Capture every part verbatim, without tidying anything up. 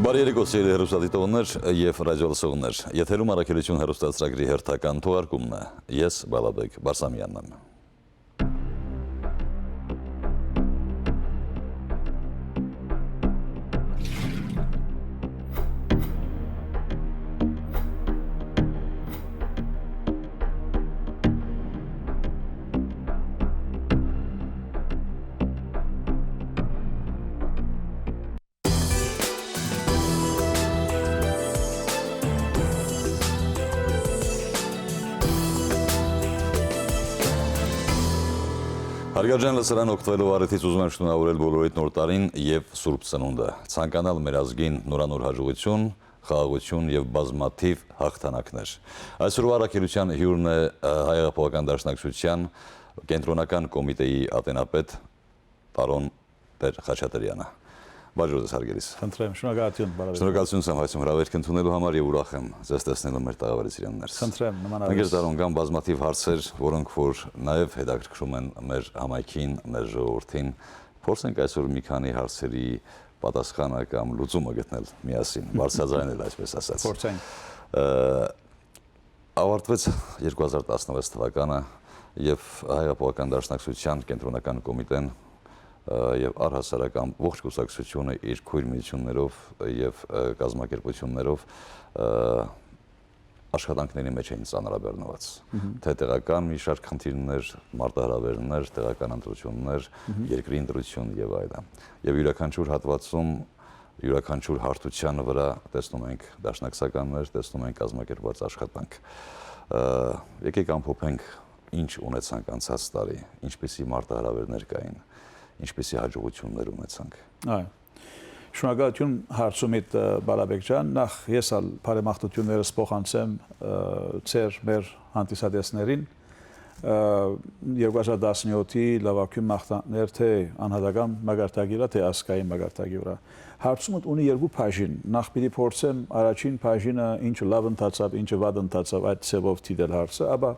Բարի երեկո, սիրելի հեռուստադիտողներ եւ ռադիոլսողներ։ Եթերում Առաքելություն հեռուստացրագրի հերթական թողարկումն է։ Ես Բալաբեկ Բարսամյանն եմ։ Հարգարժան լսարան, օգտվելով առիթից, ուզում եմ շնորհավորել բոլորիդ Նոր տարին եւ Սուրբ Ծնունդը, ցանկանալ մեր ազգին նորանոր հաջողություն, խաղաղություն եւ բազմաթիվ հաղթանակներ։ Այսօրվա առաքելության հիւրն է, ը, Հայ հեղափոխական դաշնակցության կենտրոնական կոմիտեի ատենապետ Պարոն Տեր Խաչատրեանը։ Բարի օր ձեզ, հարգելի։ Խնդրեմ, շնորհակալություն, բարեւեր։ Շնորհակալություն ցամ, այսօր հրավերք ընդունելու համար եւ ուրախ եմ ձեզ տեսնելու մեր տաղաւարի սիրելիներ։ Խնդրեմ, նմանապես։ Ընկեր Տարոն, կան բազմաթիվ հարցեր, որոնք որ նաեւ հետաքրքրում են մեր համայնքին, մեր ժողովրդին։ Փորձենք այսօր մի քանի հարցերի պատասխանը կամ լուծումը գտնել միասին, բարձրաձայնել, այսպես ասած։ Փորձենք։ Ը, Ավարտվեց երկու հազար տասնվեց թվականը, եւ Հայ հեղափոխական դաշնակցության կենտրոնական կոմիտեն, ը, եւ առհասարակ ողջ կուսակցությունը իր քոյր միութիւններով եւ, ը, կազմակերպութիւններով, ը, աշխատանքների մեջ էին ծանրաբեռնուած։ Մհմ։ Թե տեղական մի շարք խնդիրներ, մարտահրաւերներ, տեղական ընտրություններ, մհմ, երկրի ընտրություն եւ այլն։ Եւ իւրաքանչիւր հատուածում, իւրաքանչիւր հարթության վրա տեսնում ենք դաշնակցականներ, տեսնում ենք կազմակերպուած աշխատանք։ Ը, եկեք ամփոփենք, ինչ ունեցանք անցած տարի, ինչպիսի մարտահրաւերներ կային, ինչպիսի հաջողություններ ունեցանք։ Այո։ Շնորհակալություն հարցումիդ, ը, Բալաբեկ ջան, նախ ես ալ բարեմաղթություններս փոխանցեմ, ը, ձեր մեր հանդիսատեսներին, ը, երկու հազար տասնյոթի լաւագոյն մաղթանքներ, թէ անհատական մակարդակի վրա, թէ ազգային մակարդակի վրա։ Հարցումդ ունի երկու բաժին։ Նախ պիտի փորձեմ առաջին բաժինը, ինչը լաւ ընթացաւ, ինչը վատ ընթացաւ, այդ ձեւով դիտել հարցը, ապա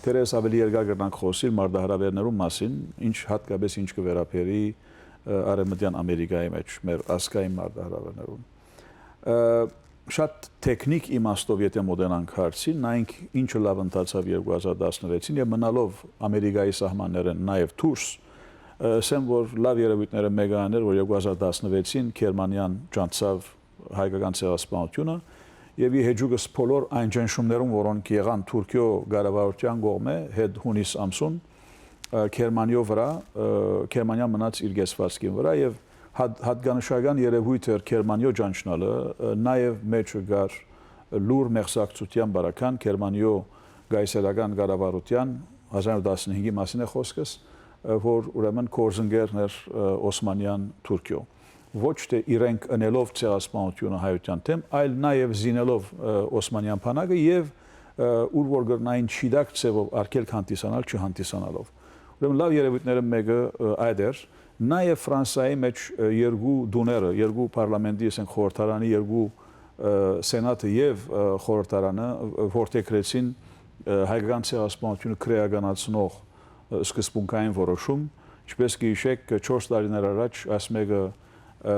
դեռ ես ավելի երկար կրնանք խօսիլ մարտահրաւերներուն մասին, ինչ հատկապես ինչ կը վերաբերի, ը, Արեւմտեան Ամերիկայի մեջ մեր ազգային մարտահրաւերներուն։ Ը, շատ թեքնիկ իմաստով, եթե մոտենանք հարցին, նայենք ինչը լաւ ընթացաւ երկու հազար տասնվեցին եւ մնալով Ամերիկայի սահմաններէն նաեւ դուրս, ը, ասեմ, որ լաւ երեւոյթները մէկը այն էր, որ երկու հազար տասնվեցին Գերմանիան ճանչցաւ հայկական ցեղասպանութիւնը եւ ի հեճուկս բոլոր այն ճնշումներուն, որոնք եղան Թուրքիոյ կառավարութեան կողմէ հետ յունիս ամսուն, ը, Գերմանիոյ վրայ, ը, Գերմանիան մնաց իր կեցուածքին վրայ եւ հատ-, յատկանշական երեւոյթ էր Գերմանիոյ ճանչնալը, ը, նաեւ մէջը կար լուր մեղսակցութեան բարական Գերմանիոյ կայսերական կառավարութեան, հազար նոյ տասնհինգի մասին է խօսքս, ը, որ ուրեմն կորզընկերն էր, ը, Օսմանեան Թուրքիոյ։ Ոչ թէ իրենք ընելով ցեղասպանութիւնը հայութեան դէմ, այլ նաեւ զինելով, ը, Օսմանեան բանակը եւ, ը, ուր որ կրնային չիդակ ձեւով արգելք հանդիսանալ, չհանդիսանալով։ Ուրեմն լաւ երեւոյթները մէկը, ը, այդ էր։ Նաեւ Ֆրանսայի մեջ, ը, երկու տուները, երկու պարլամենտի, ասենք, խորհրդարանի երկու, ը, սենատը եւ, ը, խորհրդարանը, ը, որդեգրեցին, ը, հայկական ցեղասպանութիւնը քրեականացնող, ը, սկզբունքային որոշում, ինչպես կը յիշեք, չորս տարիներ առաջ այս մէկը, ը,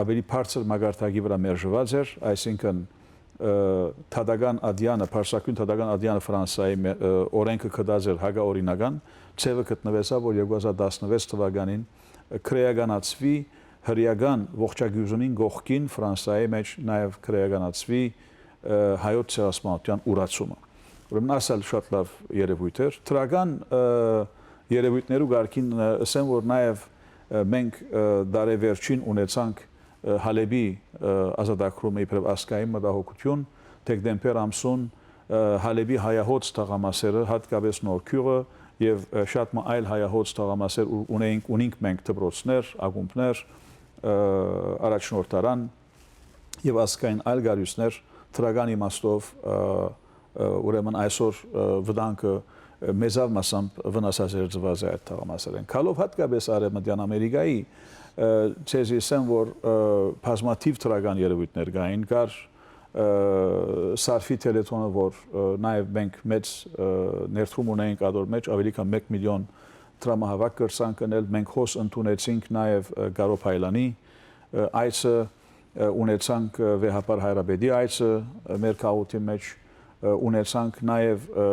ավելի բարձր մակարդակի վրա մերժուած էր, այսինքն, ը, դատական ատեանը, բարձրագոյն դատական ատեանը Ֆրանսայի մէ-, ը, օրենքը գտած էր հակաօրինական, ձեւը գտնուեցաւ, որ երկու հազար տասնվեց թվականին, ը, քրեականացուի հրեական ողջագիւզումին կողքին Ֆրանսայի մեջ նաեւ քրեականացուի, ը, հայոց ցեղասպանութեան ուրացումը։ Ուրեմն, ասել շատ լաւ երեւոյթ էր։ Դրական, ը, երեւոյթներու կարգին, ը, ըսեմ, որ նաեւ, ը, մենք, ը, դարեվերջին ունեցանք, ը, Հալէպի, ը, ազատագրումը իբրեւ ազգային մտահոգություն, դեկտեմբեր ամսուն, ը, Հալէպի հայահոծ թաղամասերը, հատկապես Նոր Գիւղը եւ, ը, շատ մը այլ հայահոծ թաղամասեր, ուր ունեինք, ունինք մենք դպրոցներ, ակումբներ, ը, առաջնորդարան եւ ազգային այլ գարիւցներ, դրական իմաստով, ը, ը, ուրեմն այսօր, ը, վտանգը, ը, մեծաւ մասամբ վնասազերծուած է այդ թաղամասերէն։ Գալով հատկապես Արեւմտեան Ամերիկայի, ը, ձեզի ասեմ, որ, ը, բազմաթիւ դրական երեւոյթներ կային, կար, ը, Սարֆի թելեթոնը, որ, ը, նաեւ մենք մեծ, ը, ներդրում ունեինք ադոր մեջ, ավելի քան մէկ միլիոն դրամահաւաք կրցանք ընել, մենք հոս ընդունեցինք նաեւ, ը, Կարո Փայլանի, ը, այցը, Ը, ունեցանք, ը, վեհափառ հայրապետի այցը, ը, մեր քաղաքին մէջ, ը, ունեցանք նաեւ, ը,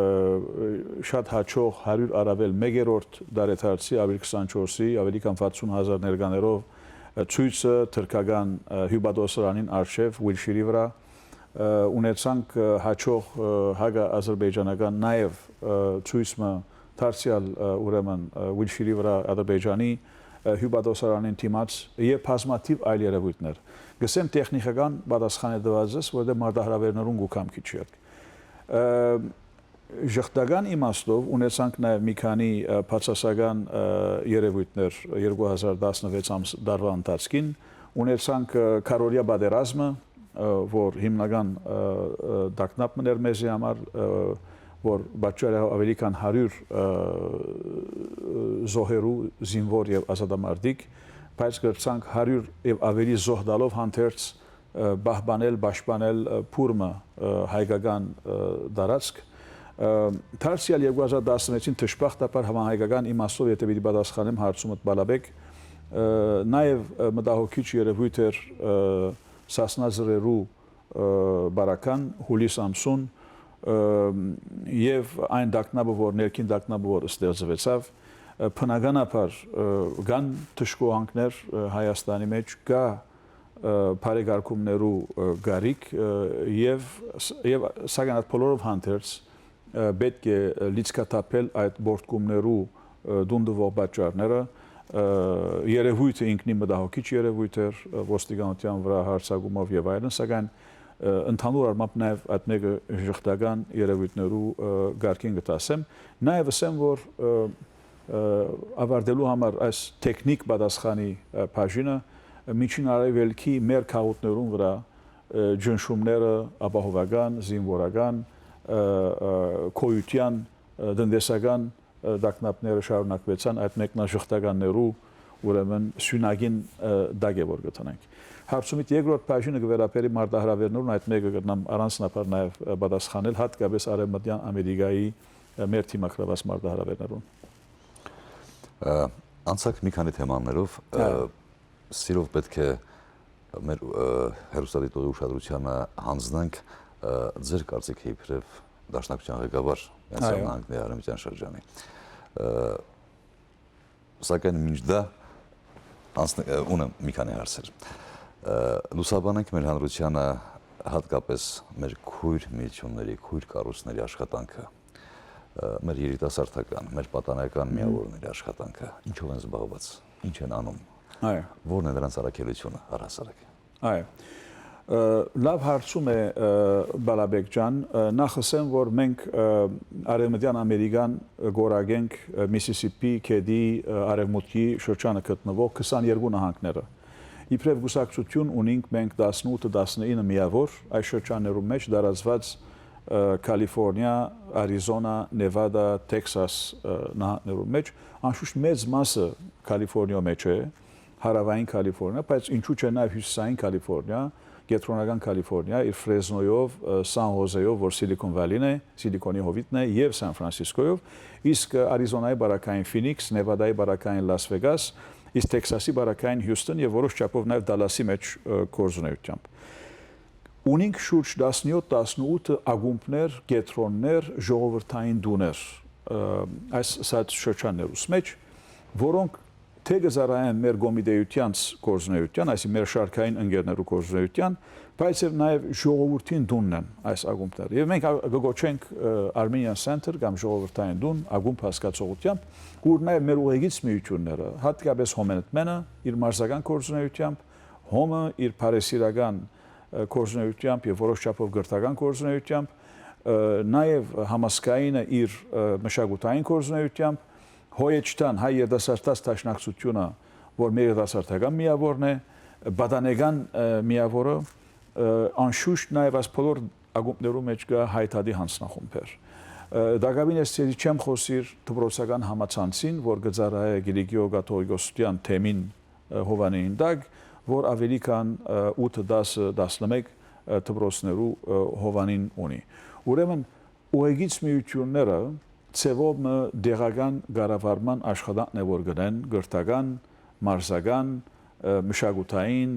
շատ հաճախ հարիւր առաւել մեկերորդ տարեդարձի, աւիլ քսանչորսի, աւելի քան վաթսուն հազար ներկաներով, ը, ցոյցը թրքական, ը, հիւպատոսարանին առջեւ Ուիլշիրի վրայ, ը, ունեցանք, ը, հաճախ, ը, հակաազրպէյճանական նաեւ, ը, ցոյց մը դարձեալ, ը, ուրեմն, ը, Ուիլշիրի վրայ Ադրբեջանի, ը, հիւպատոսարանին դիմաց եւ բազմաթիւ այլ երեւոյթներ։ Կսեմ, տեխնիկական պատասխան է տուածս, որտեղ մարտահրաւերներուն կու կամ քիչ երկ։ Ը, ժխտական իմաստով ունեցանք նաեւ մի քանի, ը, բացասական, ը, երեւոյթներ երկու հազար տասնվեց ամս-, տարուա ընթացքին։ Ունեցանք, ը, քարորիա պատերազմը, ը, որ հիմնական, ը, ը, տագնապ մըն էր մեզի համար, ը, որ պատճառ եղաւ աւելի քան հարիւր, ը, զոհերու, զինուոր եւ ազատամարտիկ, բայց կրցանք հարիւր եւ աւելի զոհ տալով հանդերձ, ը, պահպանել, պաշտպանել, ը, բուրմը, ը, հայկական, ը, տարածք։ Ը, դարձեալ երկու հազար տասնվեցին դժբախտաբար համահայկական իմաստով, եթե պիտի պատասխանեմ հարցումդ, Բալաբեկ, ը, նաեւ, ը, մտահոգիչ երեւոյթ էր, ը, Սասնա Զրերու, ը, բարական, հուլիս ամսուն, ը, եւ այն տագնապը, որ, ներքին տագնապը, որ ստեղծուեցաւ, ը, բնականաբար, ը, կան դժգոհանքներ, ը, Հայաստանի մէջ, կայ, ը, բարեկարգումներու, ը, կարիք, ը, եւ ս-, եւ սակայն այդ բոլորով հանդերձ, ը, պէտք է, ը, լիցքաթափել այդ պոռթկումներու, ը, տուն տուող պատճառները, ը, երեւոյթը ինքնին մտահոգիչ երեւոյթ էր, ը, ոստիկանութեան վրայ հարձակումով եւ այլն, սակայն, ը, ընդհանուր առմամբ նաեւ այդ մէկը ժխտական երեւոյթներու, ը, կարգին կը դասեմ։ Նաեւ ըսեմ, որ, ը, ը, ավարտելու համար այս տեխնիկ պատասխանի, ը, բաժինը, ը, Միջին Արեւելքի մեր քաղաքներուն վրայ, ը, ճնշումները ապահովական, զինուորական, ը, ը, գոյութեան, ը, տնտեսական, ը, տագնապները շարունակուեցան, այդ մեկնաժխտականներու, ուրեմն, սիւնակին, ը, տակ է որ կը դնենք։ Հարցումիդ երկրորդ բաժինը կը վերաբերի մարտահրաւերներուն, այդ մեկը կրնամ առանձնաբար նաեւ, ը, պատասխանել, հատկապես Արեւմտեան Ամերիկայի, ը, մեր դիմագրաւած մարտահրաւերներուն։ Ը, անցանք մի քանի թեմաներով, ը, Այո։ Սիրով պէտք է մեր, ը, հեռուստադիտողի ուշադրությանը յանձնենք, ը, ձեր կարծիքը իբրեւ Դաշնակցության ղեկավար Միացյալ Այո։ Նահանգների Արեւմտեան շրջանի։ Ը, սակայն մինչ դա անցն-, ը, ունեմ մի քանի հարցեր։ Ը, լուսաբանենք մեր հանրությանը, հատկապես մեր քոյր միութիւնների, քոյր կառոյցների աշխատանքը, ը, մեր երիտասարդական, մեր պատանեկան Մհմ։ միավորների աշխատանքը, ինչով են զբաղված, ինչ են անում, Այո։ որն է նրանց առաքելությունը առհասարակ։ Այո։ Ը, լավ հարցում է, ը, Բալաբեկ ջան, ը, նախ ըսեմ, որ մենք, ը, Արեւմտեան Ամերիկան կորակենք, ը, Միսիսիփի գետի, ը, արեւմուտքի շրջանը գտնուող քսաներկու նահանգները։ Իբրեւ կուսակցութիւն ունինք մենք տասնութ, տասնինը միավոր այս շրջաններու մէջ տարածուած, ը, Քալիֆորնիա, Արիզոնա, Նևադա, Թեքսաս, ը, նահանգներու մէջ, անշուշտ մեծ մասը Քալիֆորնիոյ մէջ է, հարաւային Քալիֆորնիա, բայց ինչու՞ չէ նաեւ հիւսիսային Քալիֆորնիա, կեդրոնական Քալիֆորնիա, իր Ֆրեզնոյով, ը, Սան Հոզեյով, որ Սիլիքոն Վալին է, Սիլիքոնի հովիտն է, եւ Սան Ֆրանսիսկոյով, իսկ, ը, Արիզոնայի բարակային Ֆինիքս, Նևադայի բարակային Լաս Վեգաս, իսկ Թեքսասի բարակային Հիուստոն եւ որոշ չափով նաեւ Դալասի մէջ, ը, գործունեությամբ։ Ունինք շուրջ տասնյոթ, տասնութ ակումբներ, կեդրոններ, ժողովրդային տուներ, ը, այս, սա շրջաններուս մէջ, որոնք թէ կը ծառայեն մեր կոմիտեութեանց գործունեութեան, այսինքն մեր շարքային ընկերներու գործունեութեան, բայց եւ նաեւ ժողովրդին տունն են այս ակումբները։ Եւ մենք ա-, կը կոչենք, ը, Armenian Center կամ ժողովրդային տուն, ակումբ հասկացողությամբ, ուր նաեւ մեր ուղեկից միութիւնները, հատկապես Հոմենտմենը, իր մարզական գործունեությամբ, Հոմը իր բարեսիրական, ը, գործունեությամբ եւ որոշ չափով կրթական գործունեությամբ, ը, նաեւ Համազգայինը իր, ը, մշակութային գործունեությամբ, Հոյեչթան հայ երիտասարդաց դաշնակցութիւնը, որ մեր երիտասարդական միավորն է, պատանեկան, ը, միավորը, ը, անշուշտ նաեւ այս բոլոր ակումբներու մէջ կայ Հայ Դատի յանձնախումբեր։ Ը, տակաւին ես ձեզի չեմ խօսիր դպրոցական համացանցին, որ կը ծառայէ Կիլիկիոյ կաթողիկոսութեան թեմին, ը, հովանին տակ, որ աւելի քան, ը, ութը, տասը, տասնմէկ, ը, դպրոցներու, ը, հովանին ունի։ Ուրեմն, ուղեկից միութիւնները ձեւով մը տեղական կառավարման աշխատանքն է, որ կ'ընեն կրթական, մարզական, ը, մշակութային,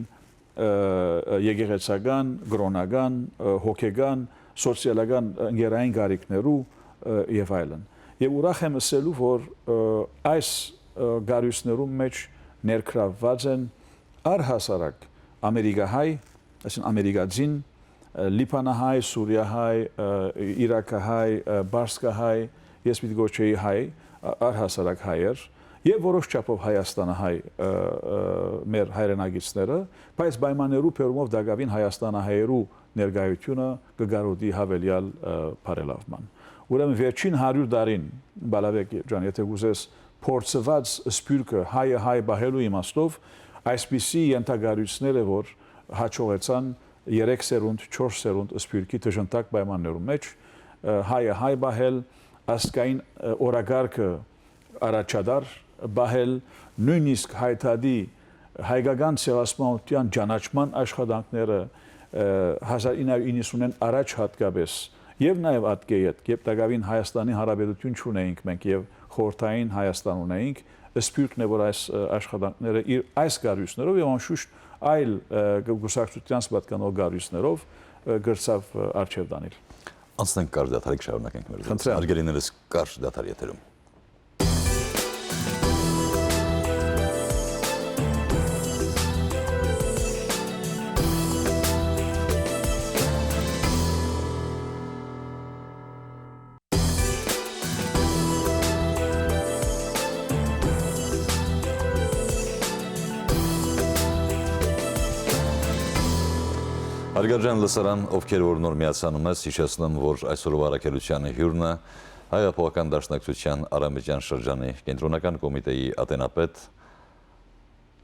ը, ը, եկեղեցական, կրօնական, ը, հոգեկան, սոցիալական, ը, ընկերային կարիքներու, ը, եւ այլն։ Եւ ուրախ եմ ըսելու, որ, ը, այս, ը, կառոյցներուն մէջ ներգրավուած են առհասարակ ամերիկահայ, այսինքն՝ ամերիկացին, ը, լիբանահայ, սուրիահայ, ը, իրաքահայ, ը, պարսկահայ, ես պիտի կոչեի հայ, ա-, առհասարակ հայեր, եւ որոշ չափով հայաստանահայ, ը, ը, մեր հայրենակիցները, բայց պայմաններու բերումով տակաւին հայաստանահայերու ներկայութիւնը կը կարօտի յաւելեալ, ը, բարելաւման։ Ուրեմն վերջին հարիւր տարին, Բալավեկ ջան, եթէ կ'ուզես, փորձուած սփիւռքը հայը հայ պահելու իմաստով այսպիսի ենթակառոյցներ է, որ յաջողեցան երեք սերունդ, չորս սերունդ սփիւռքի դժնդակ պայմաններու մէջ, ը, հայը հայ պահել, ազգային, ը, օրակարգը առաջատար պահել, նոյնիսկ հայդատի հայկական ցեղասպանութեան ճանաչման աշխատանքները, ը, հազար ինը հարիւր իննսունէն առաջ յատկապէս, եւ նաեւ ատկէ յետ, երբ տակաւին Հայաստանի Հանրապետութիւն չունէինք մենք եւ խորհրդային Հայաստան ունէինք, սփիւռքն է, որ այս, ը, աշխատանքները իր այս կառոյցներով եւ անշուշտ այլ, ը, կուսակցութեանց պատկանող կառոյցներով, ը, կրցաւ, ը, առջեւ տանիլ։ Անցնենք կարճ դադարի, կշարունակենք մեր զրույցը։ Խնդրեմ։ Հարգելիներս, կարճ դադար եթերում։ Հարգարժան լսարան, ովքեր որ նոր միացան մեզ, հիշեցնեմ, որ այսօրվա առաքելութեան հիւրն է Հայ Հեղափոխական Դաշնակցութեան Արամեջան շրջանի կենտրոնական կոմիտեի ատենապետ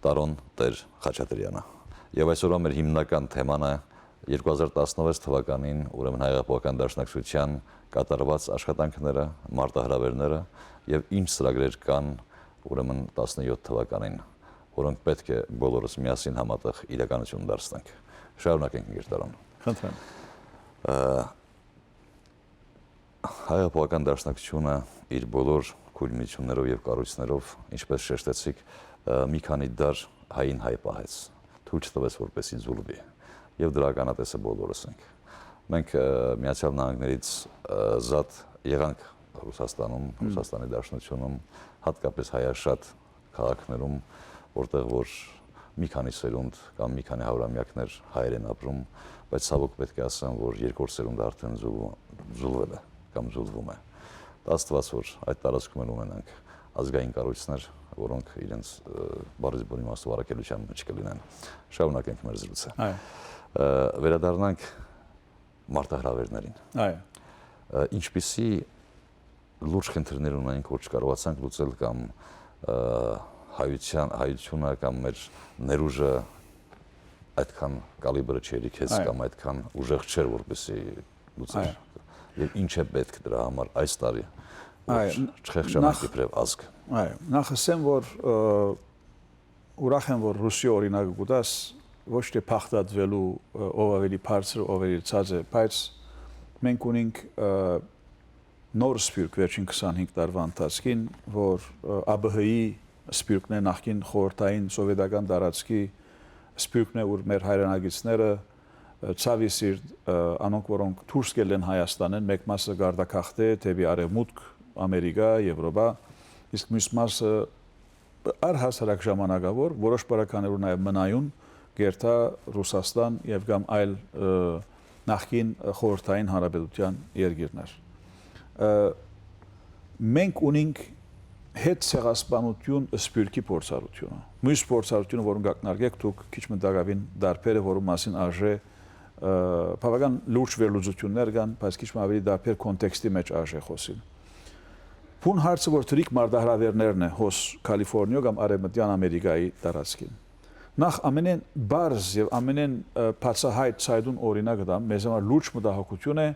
Տարոն Տեր Խաչատրեանը։ Եւ այսօրվա մեր հիմնական թեման է երկու հազար տասնհինգ թվականին, ուրեմն, Հայ Հեղափոխական Դաշնակցութեան կատարուած աշխատանքները, մարտահրաւերները եւ ինչ ծրագրեր կան, ուրեմն, տասնյոթ թվականին, որոնք պէտք է բոլորս միասին համատեղ իրականություն դարձնենք։ Շարունակենք, Գերտարոն։ Խնդրեմ։ Ը, Հայ Հեղափոխական Դաշնակցութիւնը իր բոլոր քուլմիություններով եւ կառոյցներով, ինչպես շեշտեցիք, ը, մի քանի դար հային հայ պահեց, թոյլ չտվեց, որպեսզի ձուլուի, եւ դրա ականատեսը բոլորս ենք։ Մենք, ը, Միացեալ Նահանգներից, ը, զատ եղանք Ռուսաստանում, Հմ։ Ռուսաստանի Դաշնությունում, հատկապես հայաշատ քաղաքներում, որտեղ որ մի քանի սերունդ կամ մի քանի հարիւրամեակներ հայեր են ապրում, բայց ցաւոք պէտք է ասեմ, որ երկրորդ սերունդը արդեն ձուլու-, ձուլվել է կամ ձուլվում է։ Դա Աստուած որ այդ տարածքում էլ ունենանք ազգային կառոյցներ, որոնք իրենց, ը, բառի բուն իմաստով առաքելութեան մէջ կլինեն։ Շարունակենք մեր զրույցը։ Այո։ Ը, վերադառնանք մարտահրաւերներին։ Այո։ Ը, ինչպիսի լուրջ խնդիրներ ունենք, որ չկարողացանք լուծել կամ, ը, հայության, հայությունը կամ մեր ներուժը այդքան կալիբրը չերիքեց Այո։ կամ այդքան ուժեղ չէր, որպեսզի լուծեր։ Այո։ Եւ ինչ է պէտք դրա համար այս տարի, որ Այո, ն-, չխեղճանանք նախ-, իբրեւ ազգ։ Այո, նախ ասեմ, որ, ը, ուրախ եմ, որ Ռուսիոյ օրինակը կու տաս, ոչ թե փախտատվելու, ը, ով ավելի բարձր, ով ավելի ցած է, բայց մենք ունենք, ը, նոր սփիւռք վերջին քսանհինգ տարուա ընթացքին, որ, ը, ԱບՀ-ի սփիւռքն է, նախկին խորհրդային սովետական տարածքի սփիւռքն է, ուր մեր հայրենակիցները, ը, ցաւի սիրտ, ը, անոնք, որոնք դուրս կելլեն Հայաստանէն, մէկ մասը կարտագաղթէ դէպի արեւմուտք, Ամերիկա, Եվրոպա, իսկ միւս մասը առհասարակ ժամանակաւոր, որոշ պարագաներու նաեւ մնայուն, կերթայ Ռուսաստան եւ կամ այլ, ը, նախկին խորհրդային հանրապետութեան երկիրներ։ Ը, մենք ունենք հետ ցեղասպանութիւն սփիւռքի փորձառութիւնը։ Միւս փորձառութիւնը, որուն կակնարկեք դուք, քիչ մը տակաւին տարբեր է, որու մասին արժե, ը, բաւական լուրջ վերլուծություններ կան, բայց քիչ մը ավելի տարբեր կոնտեքստի մէջ արժե խօսիլ։ Բուն հարցը, որ դրիկ մարտահրաւերներն է հոս Քալիֆորնիոյ կամ Արեւմտեան Ամերիկայի տարածքին։ Նախ, ամենէն պարզ եւ ամենէն, ը, բացահայտ ցայտուն օրինակը դա մեզ համար լուրջ մտահոգութիւն է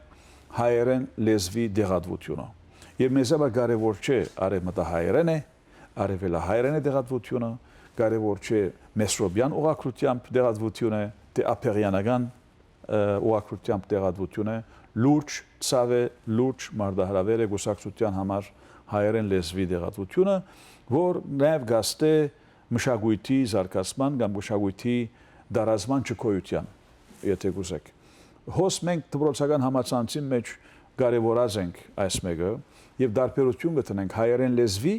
հայերէն լեզուի տեղատվութիւնը։ Եւ մեզ համար կարեւոր չէ արեւմտահայերէն է, արեւելահայերէն է տեղատվութիւնը, կարեւոր չէ մեսրոպեան ուղղագրութեամբ տեղատվութիւն է, թէ աբեղեանական, ը, ուղղագրութեամբ տեղատվութիւն է, լուրջ ցաւ է, լուրջ մարտահրաւեր է կուսակցութեան համար հայերէն լեզուի տեղատվութիւնը, որ նաեւ կաստէ մշակոյթի զարգացման կամ մշակոյթի տարածման չգոյութեան, եթե կ'ուզէք։ Հոս մենք դպրոցական համացանցին մէջ կարեւորած ենք այս մէկը եւ տարբերութիւն կը դնենք հայերէն լեզուի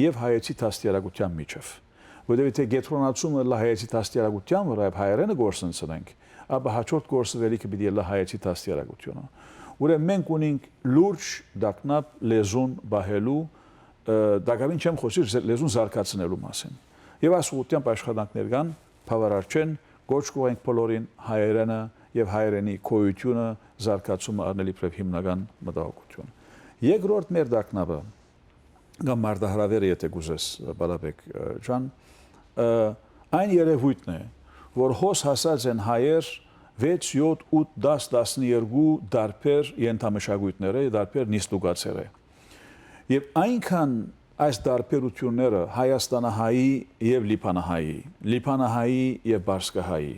եւ հայեցի դաստիարակութեան միջեւ։ Որտեւ եթե կեդրոնացումը ըլլայ հայեցի դաստիարակութեան վրայ եւ հայերէնը կորսնցնենք, ապա հաջորդ կորսուելիքը պիտի ըլլայ հայեցի դաստիարակութիւնը։ Ուրեմն մենք ունենք լուրջ տագնապ լեզուն պահելու, ը, տակաւին չեմ խօսիր զե-, լեզուն զարգացնելու մասին։ Եւ այս ուղղութեամբ աշխատանքներ կան, բաւարար չեն, կոչ կ'ուղենք բոլորին հայերէնը եւ հայերէնի գոյութիւնը, զարգացումը առնել իբրեւ հիմնական մտահոգութիւն։ Երկրորդ մեր տագնապը, կամ մարտահրաւերը, եթե կ'ուզես, Բալաբեկ, ը, ջան, ը, այն երեւոյթն է, որ հոս հասած են հայեր վեց, յոթ, ութ, դաս, տասներկու տարբեր ենթամշակոյթներէ, տարբեր նիստուկացերէ։ Եւ այնքան այս տարբերութիւնները հայաստանահայի եւ լիբանահայի, լիբանահայի եւ պարսկահայի,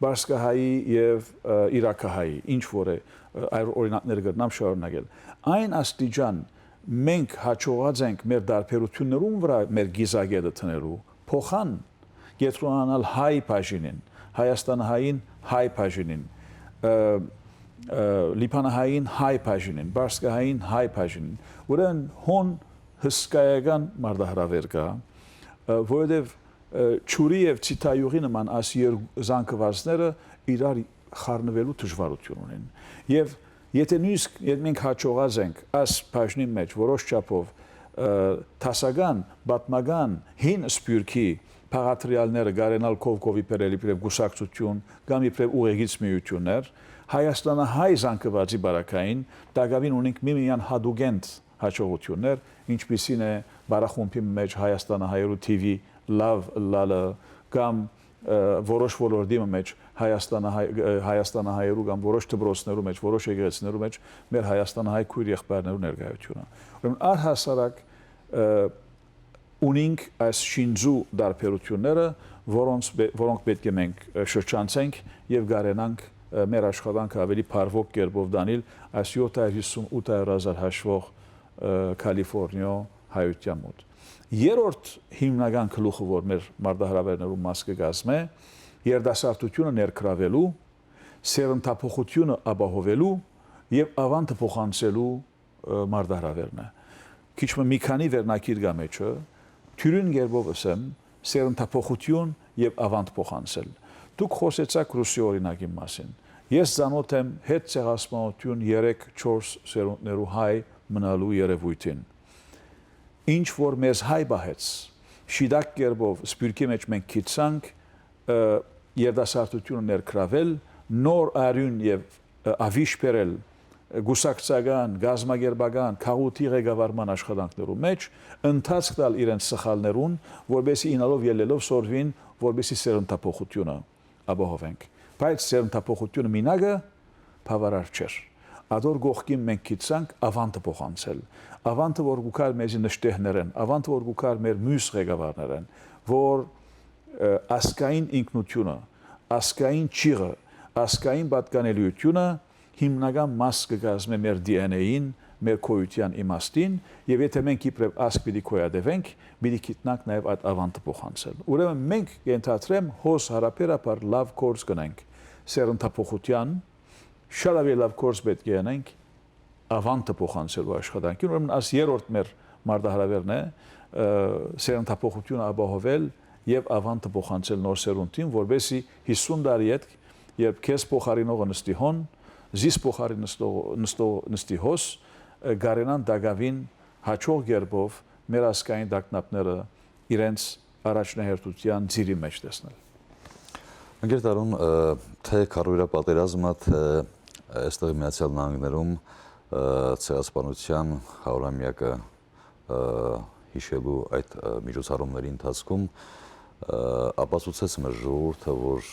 պարսկահայի եւ, ը, իրաքահայի, ինչ որ է, ը, այլ օրինակներ կրնամ շարունակել։ Այն աստիճան մենք յաջողած ենք մեր տարբերութիւններուն վրայ մեր կիզակետը դնելու փոխան կեդրոնանալ հայ բաժինին, հայաստանահային հայ բաժինին, ը, ը, լիբանահային հայ բաժինին, պարսկահային հայ բաժինին։ Ուրեմն հոն հսկայական մարտահրաւեր կայ, ը, որովհետեւ, ը, ջուրի եւ ցիտայուղի նման այս երկու զանգուածները իրար խառնուելու դժուարութիւն ունին։ Եւ եթե նոյնիսկ, եթե մենք յաջողած ենք այս բաժնին մէջ որոշ չափով, ը, դասական, պատմական, հին սփիւռքի բաղադրեալները կարենալ կով-կովի բերել իբրեւ կուսակցութիւն կամ իբրեւ ուղեգից միութիւններ, հայաստանահայ զանգուածի պարագային տակաւին ունենք միմիան յատուկենտ յաջողութիւններ, ինչպիսին է պարախումբի մէջ հայաստանահայերու TV լաւ ըլլալը կամ, ը, որոշ ոլորտի մը մէջ հայաստանահայ-, ը, հայաստանահայերու կամ որոշ դպրոցներու մէջ, որոշ եկեղեցիներու մէջ մեր հայաստանահայ քոյր եղբայրներու ներկայութիւնը։ Ուրեմն առհասարակ, ը, ունինք այս շինծու տարբերութիւնները, որոնց պէ-, որոնք պէտք է մենք, ը, շրջանցենք եւ կարենանք, ը, մեր աշխատանքը աւելի բարվոք կերպով տանիլ այս յոթ հարիւր հիսուն ութ հարիւր հազար հաշուող, ը, Քալիֆորնիոյ հայութեան մոտ։ Երրորդ հիմնական գլուխը, որ մեր մարտահրաւերներուն մաս կը կազմէ, երիտասարդութիւնը ներգրաւելու, սերնդափոխութիւնը ապահովելու եւ աւանդը փոխանցելու, ը, մարտահրաւերն է։ Քիչ մը մի քանի վերնագիր կայ մէջը, դիւրին կերպով ըսեմ, սերնդափոխութիւն եւ աւանդ փոխանցել։ Դուք խօսեցաք Ռուսի օրինակին մասին։ Ես ծանօթ եմ Հետ ցեղասպանութիւն երեք-չորս սերունդներու հայ մնալու երեւոյթին։ Ինչ որ մեզ հայ պահեց, շիտակ կերպով սփիւռքի մէջ մենք գցանք, ը, երիտասարդութիւնը ներգրաւել, նոր արիւն եւ, ը, աւիշ բերել, ը, կուսակցական, կազմակերպական, քաղուտի ղեկավարման աշխատանքներու մէջ, ընթացք տալ իրենց սխալներուն, որպեսզի ինալով ելլելով սորվին, որպեսզի սերնդափոխութիւնը ապահովենք։ Բայց սերնդափոխութիւնը մինակը բաւարար չէր։ Ադոր կողքին մենք գցանք աւանդը փոխանցել։ Աւանդը, որ կու գար մեզի նշտեհներէն, աւանդը, որ կու գար մեր միւս ղեկավարներէն, որ, ը, ազգային ինքնութիւնը, ազգային ճիղը, ազգային պատկանելիութիւնը հիմնական մաս կը կազմէ մեր D N A-ին, մեր գոյութեան իմաստին, եւ եթե մենք իբրեւ ազգ պիտի գոյատեւենք, պիտի գիտնանք նաեւ այդ աւանդը փոխանցել։ Ուրեմն մենք, կ'ենթադրեմ, հոս յարաբերաբար լաւ գործ կ'ընենք սերնդափոխութեան, շատ աւելի լաւ գործ պէտք է ընենք աւանդը փոխանցելու աշխատանքին։ Ուրեմն այս երրորդ մեր մարտահրաւերն է, ը, սերնդափոխութիւնը ապահովել եւ աւանդը փոխանցել նոր սերունդին, որպեսզի հիսուն տարի ետք, երբ քեզ փոխարինողը նստի հոն, զիս փոխարին նստող, նստող, նստի հոս, ը, կարենան տակաւին յաջող կերպով մեր ազգային տագնապները իրենց առաջնահերթութեան ծիրի մէջ տեսնել։ Ընկեր Տարուն, ը, թէ քարոզիչ պատերազմը, թէ, ը, այստեղ Միացյալ Նահանգներում, ը, ցեղասպանութեան հարյուրամեակը, ը, յիշելու այդ, ը, միջոցառումների ընթացքում, ը, ապացուցեց մեր ժողովուրդը, որ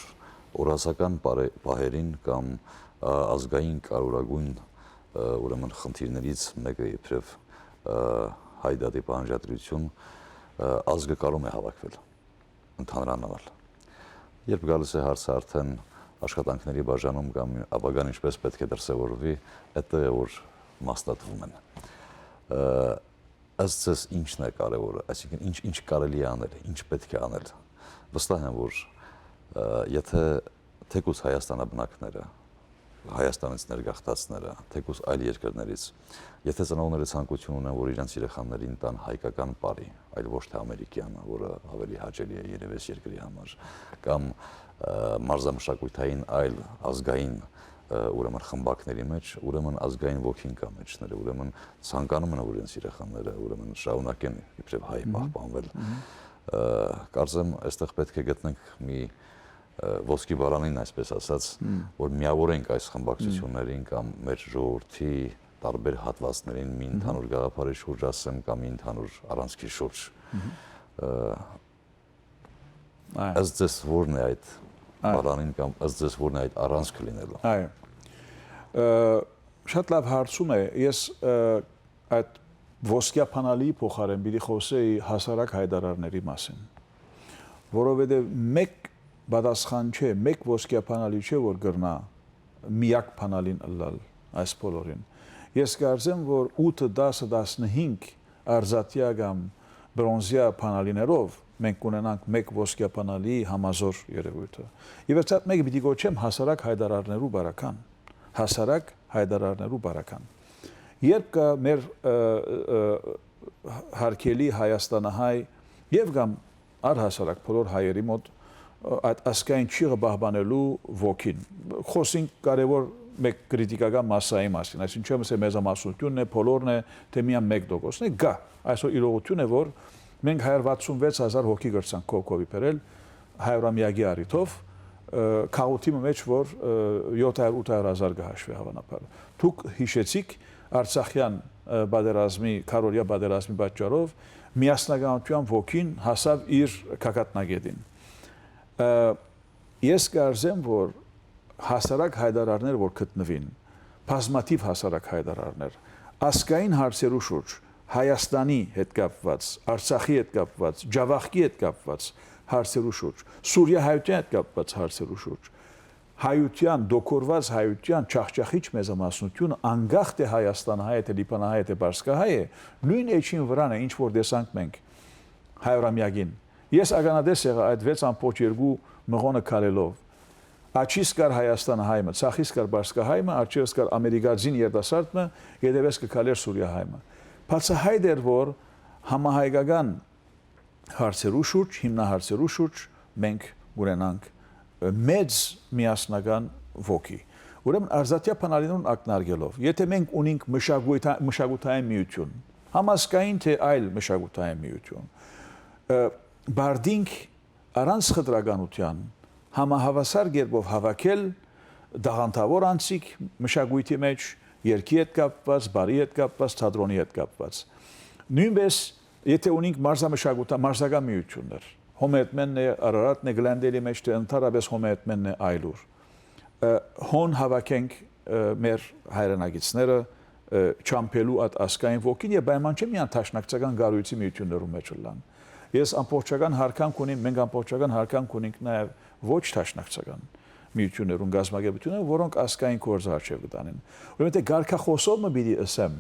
օրասական պարէ-, պահերին կամ, ը, ազգային կարևորագույն, ը, ուրեմն խնդիրներից մէկը իբրեւ, ը, հայ դատի պահանջատիրություն, ը, ազգը կարում է հավաքվել, ընդհանրան անալ։ Երբ գալիս է հարցը արդեն աշխատանքների բաժանում կամ ապագան ինչպես պէտք է դրսեւորուի, այդտեղ է, որ մասնատվում են։ Ը, ըստ ձեզ ի՞նչն է կարևորը, այսինքն ի՞նչ, ի՞նչ կարելի է անել, ի՞նչ պէտք է անել։ Վստահ եմ, որ Ը, եթե թեկուզ Հայաստանաբնակները, Հայաստանից ներգաղթածները, թեկուզ այլ երկրներից, եթե ծնողները ցանկություն ունեն, որ իրենց երեխաներին տան հայկական պարի, այլ ոչ թե ամերիկյան, որը ավելի հաճելի է երևի այս երկրի համար, կամ, ը, մարզամշակութային այլ ազգային, ը, ուրեմն խմբակների մեջ, ուրեմն ազգային ոգին կա մեջները, ուրեմն ցանկանում են, որ իրենց երեխաները, ուրեմն շարունակեն իբրեւ հայ Մհմ։ պահպանվել։ Մհմ։ Ը, կարծեմ, այստեղ պետք է գտնենք մի, ը, ոսկի բարանին, այսպես ասած, Մհմ։ որ միավորենք այս խմբակցություններին Մհմ։ կամ մեր ժողովրդի տարբեր հատվածներին մի Մհմ։ ընդհանուր գաղափարի շուրջ, ասեմ, կամ մի ընդհանուր առանցքի շուրջ։ Մհմ։ Ը, Այո։ Ըստ ձեզ ո՞րն է այդ Այո։ բարանին կամ ըստ ձեզ ո՞րն է այդ առանցքը լինելու։ Այո։ Ը, շատ լավ հարցում է։ Ես, ը, այդ ոսկեա բանալիի փոխարէն պիտի խոսեի հասարակ հայտարարների մասին, որովհետեւ մէկ պատասխան չէ, մէկ ոսկեա բանալի չէ, որ կրնայ միակ բանալին ըլլալ այս բոլորին։ Ես կարծեմ, որ ութը, տասը, տասնհինգ արծաթեայ կամ բրոնզեայ բանալիներով մենք կունենանք մէկ ոսկեա բանալի համազոր երևոյթը։ Ի վերջոյ մէկը պիտի կոչեմ հասարակ հայտարարներու բարական, հասարակ հայտարարներու բարական։ Երբ կա մեր, ը, ը, հարգելի հայաստանահայ եւ կամ առհասարակ բոլոր հայերի մօտ, ը, այդ ազգային ճիղը պահպանելու ոգին։ Խոսենք կարեւոր մէկ կրիտիկական մասսայի մասին, այսինքն չեմ ասել մեծամասնությունն է, բոլորն է, թե միայն մէկ տոկոսն է, գա, այսօր իրողություն է, որ մենք հարիւր վաթսուն վեց հազար հոգի կրցանք քո-, քովի բերել, հարիւրամեակի առիթով, ը, քաղուտի մը մէջ, որ, ը, յոթ հարիւր, ութ հարիւր հազար կը հաշուի հաւանաբար։ Դուք յիշեցիք Արցախեան, ը, պատերազմի, քառօրեայ պատերազմի պատճառով միասնականութեան ոգին հասաւ իր գագաթնակետին։ Ը, ես կարծեմ, որ հասարակ հայտարարներ որ գտնուին, բազմաթիւ հասարակ հայտարարներ, ազգային հարցերու շուրջ, Հայաստանի հետ կապուած, Արցախի հետ կապուած, Ջաւախքի հետ կապուած հարցերու շուրջ, Սուրիա հայութեան հետ կապուած հարցերու շուրջ, հայութեան, դոկորուած հայութեան ջախջախիչ մեծամասնությունը, անկախ թէ Հայաստանահայ է, թէ լիբանահայ է, թէ պարսկահայ է, նոյն էջին վրան է, ինչ որ տեսանք մենք հարիւրամեակին։ Ես ականատես եղայ այդ վեց ամբողջ երկու մղոնը քալելով։ Աջիս կար Հայաստանահայ մը, ձախիս կար պարսկահայ մը, առջեւս կար ամերիկացին երիտասարդ մը, ետեւէս կը քալէր սուրիահայ մը։ Բացահայտ էր, որ համահայկական հարցերու շուրջ, հիմնահարցերու շուրջ մենք կունենանք, ը, մեծ միասնական ոգի։ Ուրեմն արծաթեայ բանալիներուն ակնարկելով, եթե մենք ունենք մշակույթա-, մշակութային միություն, համազգային թէ այլ մշակութային միություն, ը, բարդինք առանց խտրականութեան համահաւասար կերպով հաւաքել տաղանդաւոր անձինք մշակոյթի մէջ, երգի հետ կապուած, պարի հետ կապուած, թատրոնի հետ կապուած։ Նոյնպէս, եթե ունենք մարզամշակութա-, մարզական միութիւններ, Հոմերտմէնն է, Արարատն է, Գլենդէյլի մէջ, թէ ընդհանրապէս Հոմերտմէնն է այլուր, ը, հոն հաւաքենք, ը, մեր հայրենակիցները, ը, չամփելու այդ ազգային ոգին եւ պայման չէ միայն դաշնակցական կառոյցի միութիւններու մէջ ըլլան։ Ես ամբողջական յարգանք ունիմ, մենք ամբողջական յարգանք ունենք նաեւ ոչ դաշնակցական միութիւններուն, կազմակերպութիւններուն, որոնք ազգային գործը առջեւ կը տանեն։ Ուրեմն, թէ կարգախոսով մը պիտի ըսեմ,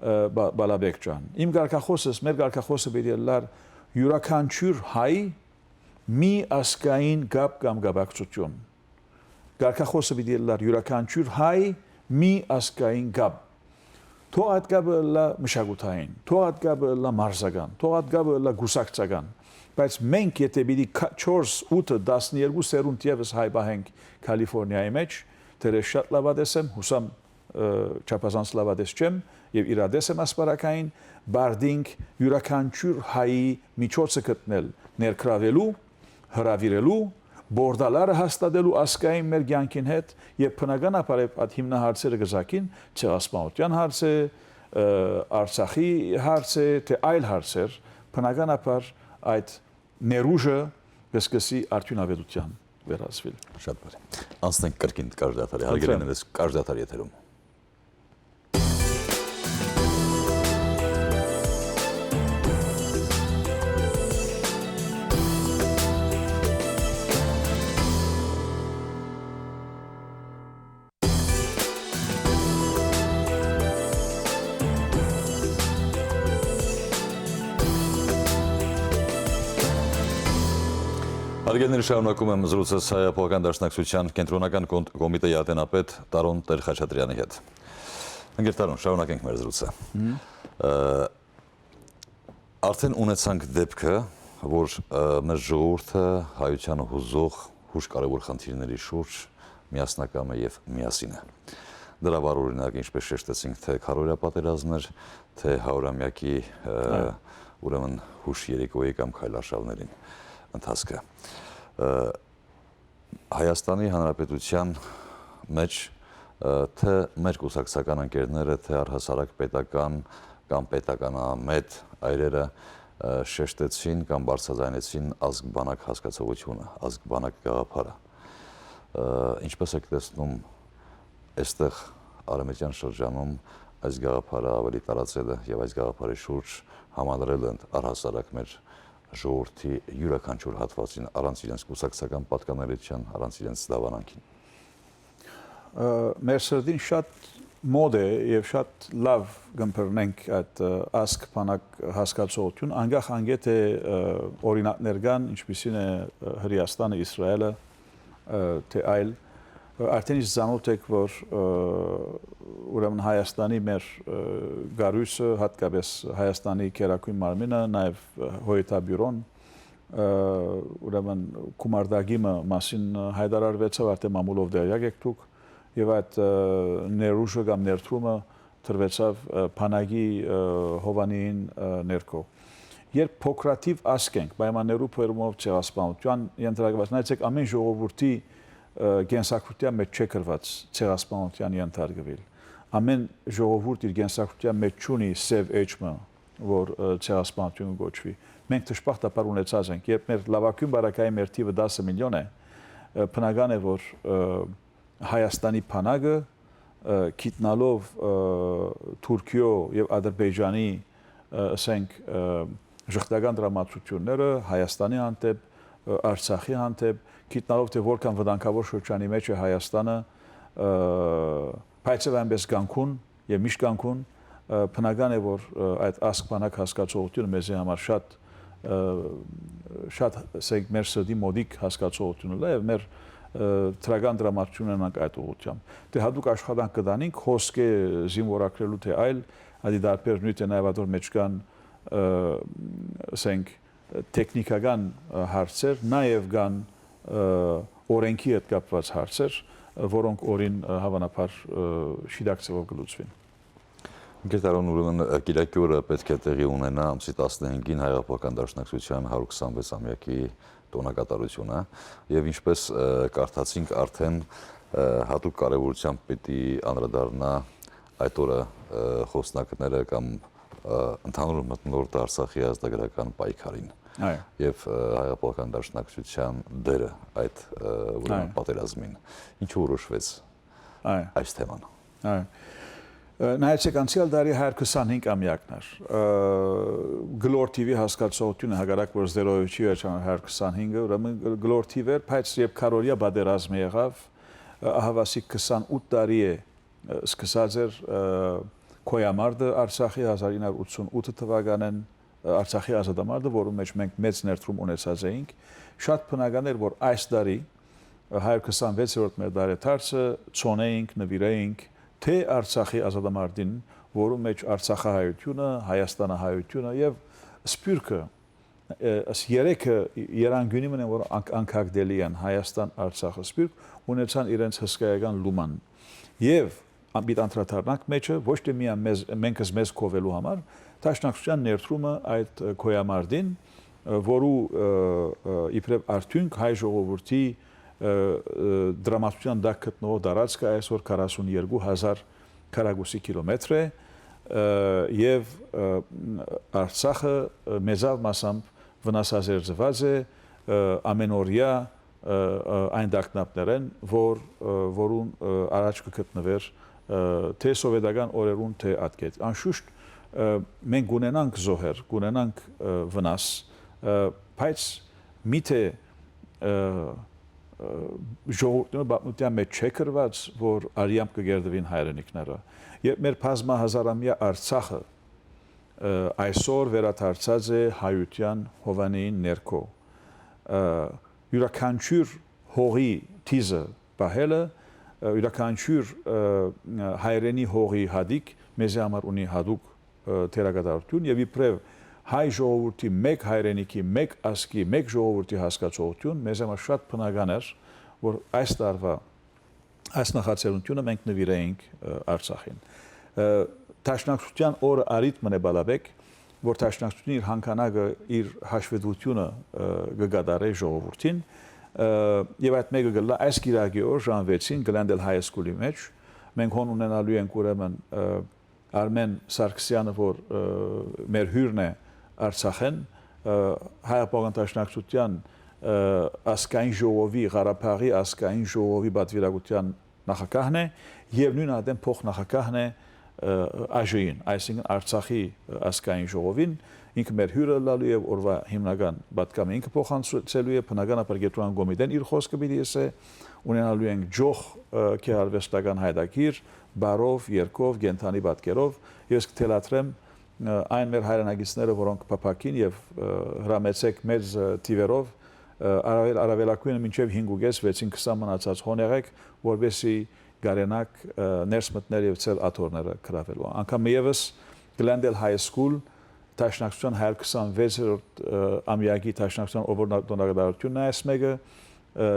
ը, Բա-, Բալաբեկ ջան, իմ կարգախոսս, մեր կարգախոսը պիտի ըլլար յուրաքանչիւր հայ մի ազգային կապ կամ կապակցություն։ Կարգախոսը պիտի ըլլար յուրաքանչիւր հայ մի ազգային կապ։ Թող այդ կապը ըլլա մշակութային, թող այդ կապը ըլլա մարզական, թող այդ կապը ըլլա կուսակցական, բայց մենք եթե պիտի քա-, չորս, ութը, տասներկու սերունդ եւս հայ պահենք Քալիֆորնիայի մէջ, դեռ ես շատ լաւատես եմ, յուսամ, ը, չափազանց լաւատես չեմ եւ իրատես եմ ասպարակային, բարդինք յուրաքանչիւր հայի միջոցը գտնել ներգրաւելու, հրաւիրելու, բորդալարը հաստատելու ազգային մեր կեանքին հետ եւ բնականաբար այդ հիմնահարցերը կը ծագին, ցեղասպանութեան հարց է, ը, Արցախի հարց է, թէ այլ հարցեր, բնականաբար այդ ներուժը կը սկսի արդիւնաւետութեան վերածուիլ։ Շատ բարի։ Անցնենք կրկին Կարճ Դադարի, հարգելի Խնդրեմ։ Նվես, Կարճ Դադար եթերում։ Հարգելի, շարունակում եմ զրույցս Հայ Հեղափոխական Դաշնակցության Կենտրոնական կոն-, կոմիտեի ատենապետ Տարոն Տեր-Խաչատրեանի հետ։ Ընկեր Տարոն, շարունակենք մեր զրույցը։ Ը, արդեն ունեցանք դեպքը, որ, ը, մեր ժողովուրդը հայության հուզող հուշ կարևոր խնդիրների շուրջ միասնակամ է եւ միասին է։ Դրա վառ օրինակ, ինչպես շեշտեցինք, թե քարոզեան պատերազմներ, թե հարիւրամեակի, ը, Այո։ ուրեմն հուշ երեկոյի կամ քայլարշաւներուն ընթացքը։ Ը, Հայաստանի Հանրապետության մէջ, ը, թէ մեր կուսակցական ընկերները, թէ առհասարակ պետական կամ պետականամետ այրերը, ը, շեշտեցին կամ բարձրաձայնեցին ազգ-բանակ հասկացողությունը, ազգ-բանակ գաղափարը։ Ը, ինչպես եք տեսնում, այստեղ արևմտյան շրջանում այս գաղափարը ավելի տարածելը եւ այս գաղափարի շուրջ համալրելը առհասարակ մեր ժողովրդի իւրաքանչիւր հատուածին, առանց իրենց կուսակցական պատկանելիության, առանց իրենց դաւանանքին։ Ը, մեր սրտին շատ մոտ է եւ շատ լաւ կ'ըմբռնենք այդ, ը, ազգ-բանակ հասկացողութիւն, անկախ անկէ թէ, ը, օրինակներ կան, ինչպիսին է, ը, Հրեաստանը, Իսրայէլը, ը, թէ այլ, ը, արդեն իսկ ծանօթ եք, որ, ը, ուրեմն Հայաստանի մեր, ը, կառոյցը, յատկապէս Հայաստանի գերագոյն մարմինը, նաեւ, ը, Հոյթաբիւրոն, ը, ուրեմն գումարտակի մը մասին հայտարարուեցաւ, արդեն մամուլով տեղյակ եք դուք, եւ այդ, ը, ներուժը կամ ներդրումը տրուեցաւ, ը, բանակի, ը, հովանիին, ը, ներքո։ Երբ փոքրաթիւ ազգ ենք, պայմաններու բերումով ցեղասպանութեան ենթարկուած, նայեցեք, ամէն ժողովուրդի, ը, կենսագրութեան մէջ չէ գրուած ցեղասպանութեան ենթարկուիլ։ Ամէն ժողովուրդ իր կենսագրութեան մէջ չունի սեւ էջ մը, որ, ը, ցեղասպանութիւն կոչուի։ Մենք դժբախտաբար ունեցած ենք, երբ մեր լաւագոյն բարակային մեր թիւը տասը միլիոն է, ը, բնական է, որ, ը, Հայաստանի բանակը, ը, գիտնալով, ը, Թուրքիոյ եւ Ադրբեջանի, ը, ասենք, ը, ժխտական տրամադրությունները Հայաստանի հանդէպ, ը, Արցախի հանդէպ, գիտնալով, թէ որքան վտանգաւոր շրջանի մէջ է Հայաստանը, ը, բայց եւ այնպէս կանգուն եւ միշտ կանգուն, ը, բնական է, որ, ը, այդ ազգ-բանակ հասկացողութիւնը մեզի համար շատ, ը, շատ, ասենք, մեր սրտի մօտիկ հասկացողութիւնը լայ եւ մեր, ը, դրական դրամատիզմն ունենանք այդ ուղղությամբ։ Դե հատուկ աշխատանք կը տանենք, հոսք է զինվորագրելու թէ այլ, ադի տարբեր նիւթ է նաեւ ատոր մէջ կան, ը, ասենք, տեխնիկական, ը, հարցեր, նաեւ կան, ը, օրենքի հետ կապուած հարցեր, ը, որոնք օրին, ը, հաւանաբար, ը, շիտակ ձեւով կը լուծուին։ Ընկեր Տարոն, ուրեմն, ը, կիրակի օրը պէտք է տեղի ունենայ ամսի տասնհինգին Հայ Հեղափոխական Դաշնակցութեան հարիւր քսանվեց ամեակի տօնակատարութիւնը, եւ ինչպես, ը, կարդացինք արդեն, ը, յատուկ կարեւորութեամբ պիտի անդրադառնայ այդ օրը, ը, խոսնակները կամ, ը, ընդհանուր մթնոլորտը Արցախի ազատագրական պայքարին Այո։ եւ, ը, Հայ Հեղափոխական Դաշնակցութեան դերը այդ, ը, ուրեմն Այո։ պատերազմին։ Ինչու որոշվեց Այո։ այս թեման։ Այո։ Ը, նայեցեք, անցեալ տարի հարիւր քսանհինգ ամեակն էր։ Ը, Գլոր թի վի հասկացողութիւնը, հակառակ որ Զդերովիչի վերջան հարիւր քսանհինգը, ուրեմն Գլոր թի վեր, բայց երբ քարորիա պատերազմը եղաւ, ը, ահավասիկ քսանութ տարի է, ը, սկսած էր, ը, Քոյամարտը Արցախի հազար ինը հարիւր ութսուն ութ թուականէն, ը, Արցախի ազատամարտը, որու մէջ մենք մեծ ներդրում ունեցած էինք, շատ բնական էր, որ այս տարի, ը, հարիւր քսանվեցերորդ մեր տարեդարձը, ցոնէինք, նուիրէինք թէ Արցախի ազատամարտին, որու մէջ արցախահայութիւնը, հայաստանահայութիւնը եւ սփիւռքը, ը, աս երեքը երանգիւնի մը են, որ անք-, անքակտելի են, Հայաստան, Արցախը, սփիւռք, ունեցան իրենց հսկայական լուման։ Եւ ան-, պիտի անդրադառնանք մէջը, ոչ թէ միայն մեզ, մենք ըս մեզ քովելու համար, Դաշնակցութեան ներդրումը այդ, ը, Քոյամարտին, ը, որու, ը, ը, իբրեւ արդիւնք հայ ժողովուրդի, ը, ը, դրամատուրգիան տակ գտնող տարածքը այսօր քառասուն երկու հազար քառակուսի կիլոմեթր է, ը, եւ, ը, Արցախը, ը, մեծաւ մասամբ վնասազերծուած է, ը, ամենօրեայ, ը, ը, այն տագնապներէն, որ, ը, որուն, ը, առաջ կը գտնուէր, ը, թէ սովետական օրերուն, թէ ատկետ։ Անշուշտ, ը, մենք կունենանք զոհեր, կունենանք, ը, վնաս, ը, բայց միթէ, ը, ը, ժողովուրդներու պատմութեան մէջ չէ գրուած, որ արեամբ կը կերտուին հայրենիքները։ Երբ մեր բազմահազարամեայ Արցախը, ը, այսօր վերադարձած է հայութեան հովանիին ներքո, ը, յուրաքանչիւր հողի դիզը պահելը, ը, յուրաքանչիւր, ը, հայրենի հողի հատիկ մեզի համար ունի հատուկ, ը, դերակատարութիւն եւ իբրեւ հայ ժողովուրդի, մէկ հայրենիքի, մէկ ազգի, մէկ ժողովուրդի հասկացողութիւն մեզի համար շատ բնական էր, որ այս տարուայ այս նախաձեռնութիւնը մենք նուիրենք, ը, Արցախին։ Ը, Դաշնակցութեան օրը առիթ մըն է, Բալաբեկ, որ Դաշնակցութիւնը իր հանգանակը, իր հաշվետվութիւնը, ը, կը կատարէ ժողովուրդին, ը, եւ այդ մէկը կ'ըլլայ այս կիրակի օր ժամ վեցին Glendale High School-ի մէջ։ Մենք հոն ունենալու ենք ուրեմն, ը, Արմէն Սարգսեանը, որ, ը, մեր հիւրն է Արցախէն, ը, Հայ Հեղափոխական Դաշնակցութեան, ը, ազգային ժողովի, Ղարաբաղի ազգային ժողովի պատուիրակութեան նախագահն է եւ նոյն ատեն փոխնախագահն է, ը, ԱЖ-ին, այսինքն Արցախի, ը, ազգային ժողովին, ինքը մեր հիւրը ըլլալու եւ օրուայ հիմնական պատգամը ինքը փոխանցելու է, բնականաբար Կեդրոնական կոմիտէն իր խօսքը պիտի ըսէ, ունենալու ենք ջոխ, ը, գեղարուեստական յայտագիր, բառով, երգով, կենդանի պատկերով, ես կը թելադրեմ, ը, այն մեր հայրենակիցները, որոնք փափաքին եւ, ը, հրամեցեք մեծ, ը, թիւերով, ը, առավել-, առավելագոյնը մինչեւ հինգ ու կէս, վեցին քսան մնացած հոն եղեք, որպեսզի կարենաք, ը, ներս մտնել եւ ձեր աթոռները գրավել։ Անգամ ևս Glendale High School Դաշնակցութեան հարիւր քսանվեցերորդ, ը, ամեակի Դաշնակցութեան օրհնատոնակատարութիւնն է այս մէկը, ը,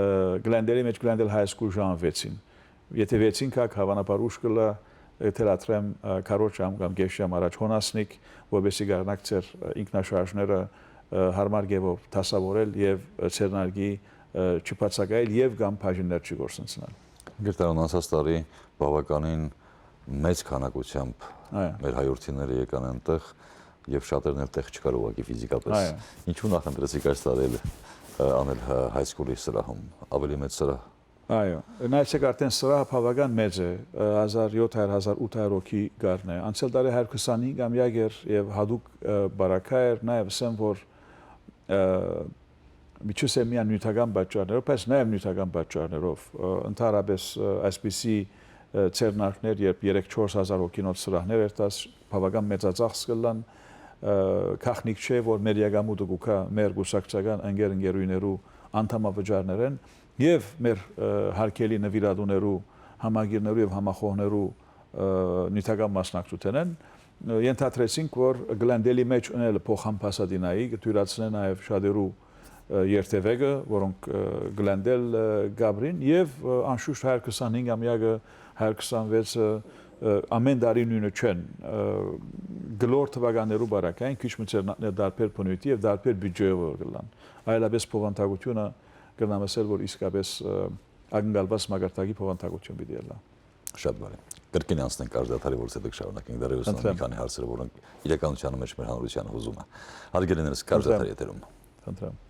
Glendale-ի մէջ Glendale High School ժամ վեցին։ Եթէ վեցին գաք, հաւանաբար ուշ կ'ըլլայ, ը, թելադրեմ, ը, քառորդ ժամ կամ կէս ժամ առաջ հոն հասնիք, որպեսզի կարենաք ձեր, ը, ինքնաշարժները, ը, յարմար կերպով դասաւորել եւ, ը, ձեռնարկի, ը, չբացակայել եւ կամ բաժիններ չկորսնցնել։ Գերտարան, անցած տարի բաւականին մեծ քանակությամբ Այո։ մեր հայրենիները եկան այնտեղ եւ շատերն էլ տեղ չկար ուղղակի ֆիզիկապես։ Այո։ Ինչու նախընտրեցիք այս տարի էլ, ը, անել, ը, High School-ի սրահում, ավելի մեծ սրահ։ Այո, նայեցեք, արդեն սրահը բաւական մեծ է, ը, հազար յոթ հարիւր, հազար ութ հարիւր հոգի կ'առնէ։ Անցյալ տարի հարիւր քսանհինգ ամեակ էր եւ հատուկ, ը, բարակայ էր, նաեւ ասեմ, որ, ը, Միչուսէ միայն նիւթական պատճառներով, բայց նաեւ նիւթական պատճառներով, ը, ընդհանրապես, ը, այսպիսի, ը, ձեռնարկներ, երբ երեք-չորս հազար հոգինոց սրահներ էր տաս, բաւական մեծածախս կ'ըլլան, ը, գաղտնիք չէ, որ մեր եկամուտը կու գայ մեր կուսակցական ընկեր-ընկերուհիներու անդամավճարներէն եւ մեր, ը, հարգելի նուիրատուներու, համակիրներու եւ համախոհներու, ը, նիւթական մասնակցութենէն, ը, ենթադրեցինք, որ Glendale-ի մէջ ընել փոխանպասատինայի, կը դիւրացնէ նաեւ շատերու, ը, երթեւեկը, որոնք, ը, Glendale, ը, կ'ապրին, եւ, ը, անշուշտ հարիւր քսանհինգ ամեակը, հարիւր քսանվեցը, ը, ամէն տարի նոյնը չեն, ը, կլոր թուականներու բարակային քիչ մը ձեռնարկներ տարբեր բնոյթի եւ տարբեր բիւջեով որ կ'ըլլան։ Այլապես բովանդակութիւնը կրնամ ասել, որ իսկապես, ը, ակնկալուած մակարդակի բովանդակութիւն պիտի ըլլայ։ Շատ բարի։ Կրկին անցնենք կարճ դադարի, որ դուք շարունակենք դեռ Խնդրեմ։ Մի քանի հարցեր, որոնք իրականության մեջ մեր հանրության հուզում է։ Հարգելի ներս, կարճ Խնդրեմ։ դադարի եթերում։ Խնդրեմ։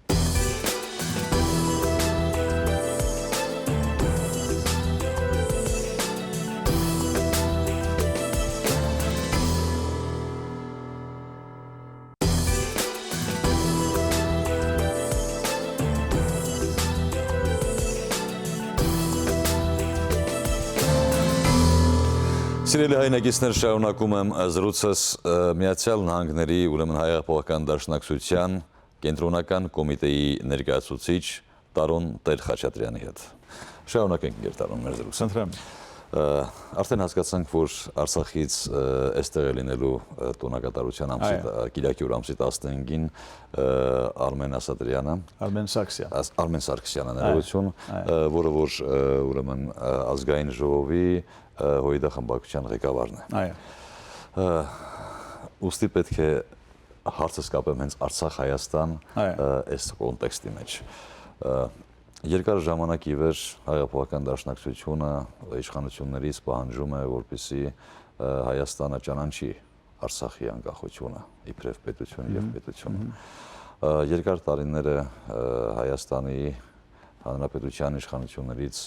Սիրելի հայրենակիցներ, շարունակում եմ զրույցս, ը, Միացյալ Նահանգների, ուրեմն Հայ Հեղափոխական Դաշնակցության Կենտրոնական Կոմիտեի ներկայացուցիչ Տարոն Տեր Խաչատրեանի հետ։ Շարունակենք, Տեր Տարոն, մեր զրույցը։ Խնդրեմ։ Ը, արդեն հասկացանք, որ Արցախից, ը, էստեղ է լինելու, ը, տոնակատարության ամսի Այո։ տ-, ը, կիրակի օր ամսի տասնհինգին, ը, Արմեն Ասատրեանը, Արմեն Սարգսեան։ Աս-, Արմեն Սարգսեանը, Այո, ներողություն, այո։ ը, որը որ, ը, ուրեմն, ը, ազգային ժողովի, ը, հոյդախմբակցության ղեկավարն է։ Այո։ Ը, ուստի պետք է հարցս կապեմ հենց Արցախ-Հայաստան, Այո։ ը, այս կոնտեքստի մեջ։ Ը, երկար ժամանակ ի վեր Հայ Հեղափոխական Դաշնակցությունը իշխանություններից պահանջում է, որպեսզի, ը, Հայաստանը ճանաչի Արցախի անկախությունը իբրև պետություն և Մհմ, պետություն։ մհմ։ Ը, երկար տարիները, ը, Հայաստանի Հանրապետության իշխանություններից,